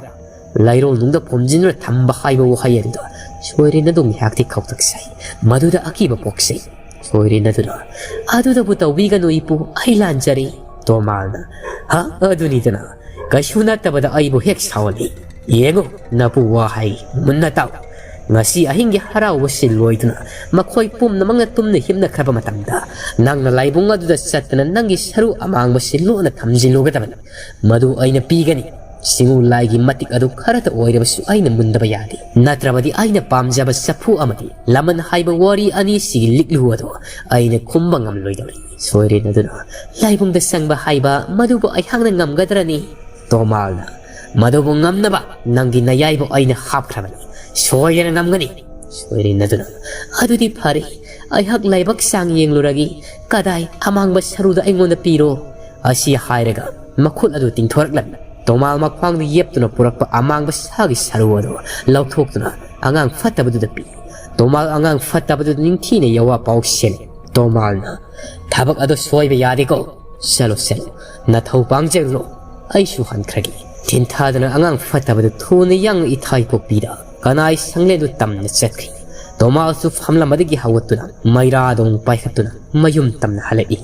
ꯂꯩꯔꯣꯜ ꯅꯨꯡꯗ ꯐꯨꯝꯖꯤꯟꯗꯨꯅ ꯊꯝꯕ ꯍꯥꯏꯕ ꯋꯥꯍꯩ ꯑꯗꯨꯗ ꯁꯣꯏꯔꯦꯟ ꯑꯗꯨ ꯉꯥꯏꯍꯥꯛꯇꯤ ꯈꯧꯇꯛ ꯆꯥꯏ꯫ ꯃꯗꯨꯗ ꯑꯀꯤꯕ ꯄꯣꯛꯆꯩ꯫ ꯁꯣꯏꯔꯦꯟ ꯑꯗꯨꯅ, ꯑꯗꯨꯗꯕꯨ ꯇꯧꯕꯤꯒꯅꯨ ꯏꯄꯨ, ꯑꯩ ꯂꯥꯟꯖꯔꯦ꯫ ꯇꯣꯃꯥꯜꯅ, ꯍ, ꯑꯗꯨꯅꯤꯗꯅ, ꯀꯩꯁꯨ ꯅꯠꯇꯕꯗ ꯑꯩꯕꯨ ꯍꯦꯛ ꯁꯥꯎꯍꯜꯂꯤ꯫ ꯌꯦꯡꯉꯨ, ꯅꯄꯨ ꯋꯥꯍꯩ ꯃꯨꯟꯅ ꯇꯥꯎ꯫ ꯉꯁꯤ ꯑꯍꯤꯡꯒꯤ ꯍꯔꯥꯎꯕꯁꯤ ꯂꯣꯏꯗꯨꯅ ꯃꯈꯣꯏ ꯄꯨꯝꯅꯃꯛꯅ ꯇꯨꯝꯅ ꯍꯤꯞꯅꯈ꯭ꯔꯕ ꯃꯇꯝꯗ ꯅꯪꯅ ꯂꯥꯏꯕꯨꯡ ꯑꯗꯨꯗ ꯆꯠꯇꯨꯅ ꯅꯪꯒꯤ ꯁꯔꯨ ꯑꯃꯥꯡꯕꯁꯤ ꯂꯣꯟꯅ ꯊꯝꯖꯤꯜꯂꯨꯒꯗꯕꯅꯤ꯫ ꯃꯗꯨ ꯑꯩꯅ ꯄꯤꯒꯅꯤ꯫ ꯁꯤꯡꯎ ꯂꯥꯏꯒꯤ ꯃꯇꯤꯛ ꯑꯗꯨ ꯈꯔꯇ ꯑꯣꯏꯔꯕꯁꯨ ꯑꯩꯅ ꯃꯨꯟꯗꯕ ꯌꯥꯗꯦ꯫ ꯅꯠꯇ꯭ꯔꯕꯗꯤ ꯑꯩꯅ ꯄꯥꯝꯖꯕ ꯆꯐꯨ ꯑꯃꯗꯤ ꯂꯃꯟ ꯍꯥꯏꯕ ꯋꯥꯔꯤ ꯑꯅꯤꯁꯤꯒꯤ ꯂꯤꯛꯂꯨ ꯑꯗꯨ ꯑꯩꯅ ꯈꯨꯝꯕ ꯉꯝꯂꯣꯏꯗꯧꯔꯤ꯫ ꯁꯣꯏꯔꯦꯟ ꯑꯗꯨꯅ, ꯂꯥꯏꯕꯨꯡꯗ ꯆꯪꯕ ꯍꯥꯏꯕ ꯃꯗꯨꯕꯨ ꯑꯩꯍꯥꯛꯅ ꯉꯝꯒꯗ꯭ꯔꯅꯤ? ꯇꯣꯃꯥꯜꯅ, ꯃꯗꯨꯕꯨ ꯉꯝꯅꯕ ꯅꯪꯒꯤ ꯅꯌꯥꯏꯕꯨ ꯑꯩꯅ ꯍꯥꯞꯈ꯭ꯔꯕꯅꯤ꯫ ꯁꯣꯏꯗꯅ ꯉꯝꯒꯅꯤ꯫ ꯁꯣꯏꯔꯦꯟ ꯑꯗꯨꯅ, ꯑꯗꯨꯗꯤ ꯐꯔꯦ, ꯑꯩꯍꯥꯛ ꯂꯥꯏꯕꯛ ꯆꯥꯡ ꯌꯦꯡꯂꯨꯔꯒꯦ꯫ ꯀꯗꯥꯏ, ꯑꯃꯥꯡꯕ ꯁꯔꯨꯗ ꯑꯩꯉꯣꯟꯗ ꯄꯤꯔꯣ꯫ ꯑꯁꯤ ꯍꯥꯏꯔꯒ ꯃꯈꯨꯠ ꯑꯗꯨ ꯇꯤꯡꯊꯣꯔꯛꯂꯝꯃꯤ꯫ ꯇꯣꯃꯥꯜ ꯃꯈ꯭ꯋꯥꯡꯗ ꯌꯦꯞꯇꯨꯅ ꯄꯨꯔꯛꯄ ꯑꯃꯥꯡꯕ ꯁꯥꯒꯤ ꯁꯔꯨ ꯑꯗꯨ ꯂꯧꯊꯣꯛꯇꯨꯅ ꯑꯉꯥꯡ ꯐꯠꯇꯕꯗꯨꯗ ꯄꯤ꯫ ꯇꯣꯃꯥꯜ ꯑꯉꯥꯡ ꯐꯠꯇꯕꯗꯨꯗ ꯅꯤꯡꯊꯤꯅ ꯌꯋꯥ ꯄꯥꯎ ꯁꯦꯜꯂꯤ꯫ ꯇꯣꯃꯥꯜꯅ, ꯊꯕꯛ ꯑꯗꯨ ꯁꯣꯏꯕ ꯌꯥꯗꯦꯀꯣ꯫ ꯆꯠꯂꯣ, ꯆꯠꯂꯣ, ꯅꯊꯧ ꯄꯥꯡꯖꯔꯨꯔꯣ꯫ ꯑꯩꯁꯨ ꯍꯟꯈ꯭ꯔꯒꯦ꯫ ꯊꯤꯟꯊꯥꯗꯨꯅ ꯑꯉꯥꯡ ꯐꯠꯇꯕꯗꯨ ꯊꯨꯅ ꯌꯥꯡꯅ ꯏꯊꯥꯏ ꯄꯣꯛꯄꯤꯗ ꯀꯅꯥꯏ ꯁꯪꯂꯦꯟꯗꯨ ꯇꯝꯅ ꯆꯠꯈ꯭ꯔꯤ꯫ ꯇꯣꯃꯥꯜꯁꯨ ꯐꯝꯂꯝꯕꯗꯒꯤ ꯍꯧꯒꯠꯇꯨꯅ ꯃꯩꯔꯥꯗꯣꯡ ꯄꯥꯏꯈꯠꯇꯨꯅ ꯃꯌꯨꯝ ꯇꯝꯅ ꯍꯜꯂꯛꯏ꯫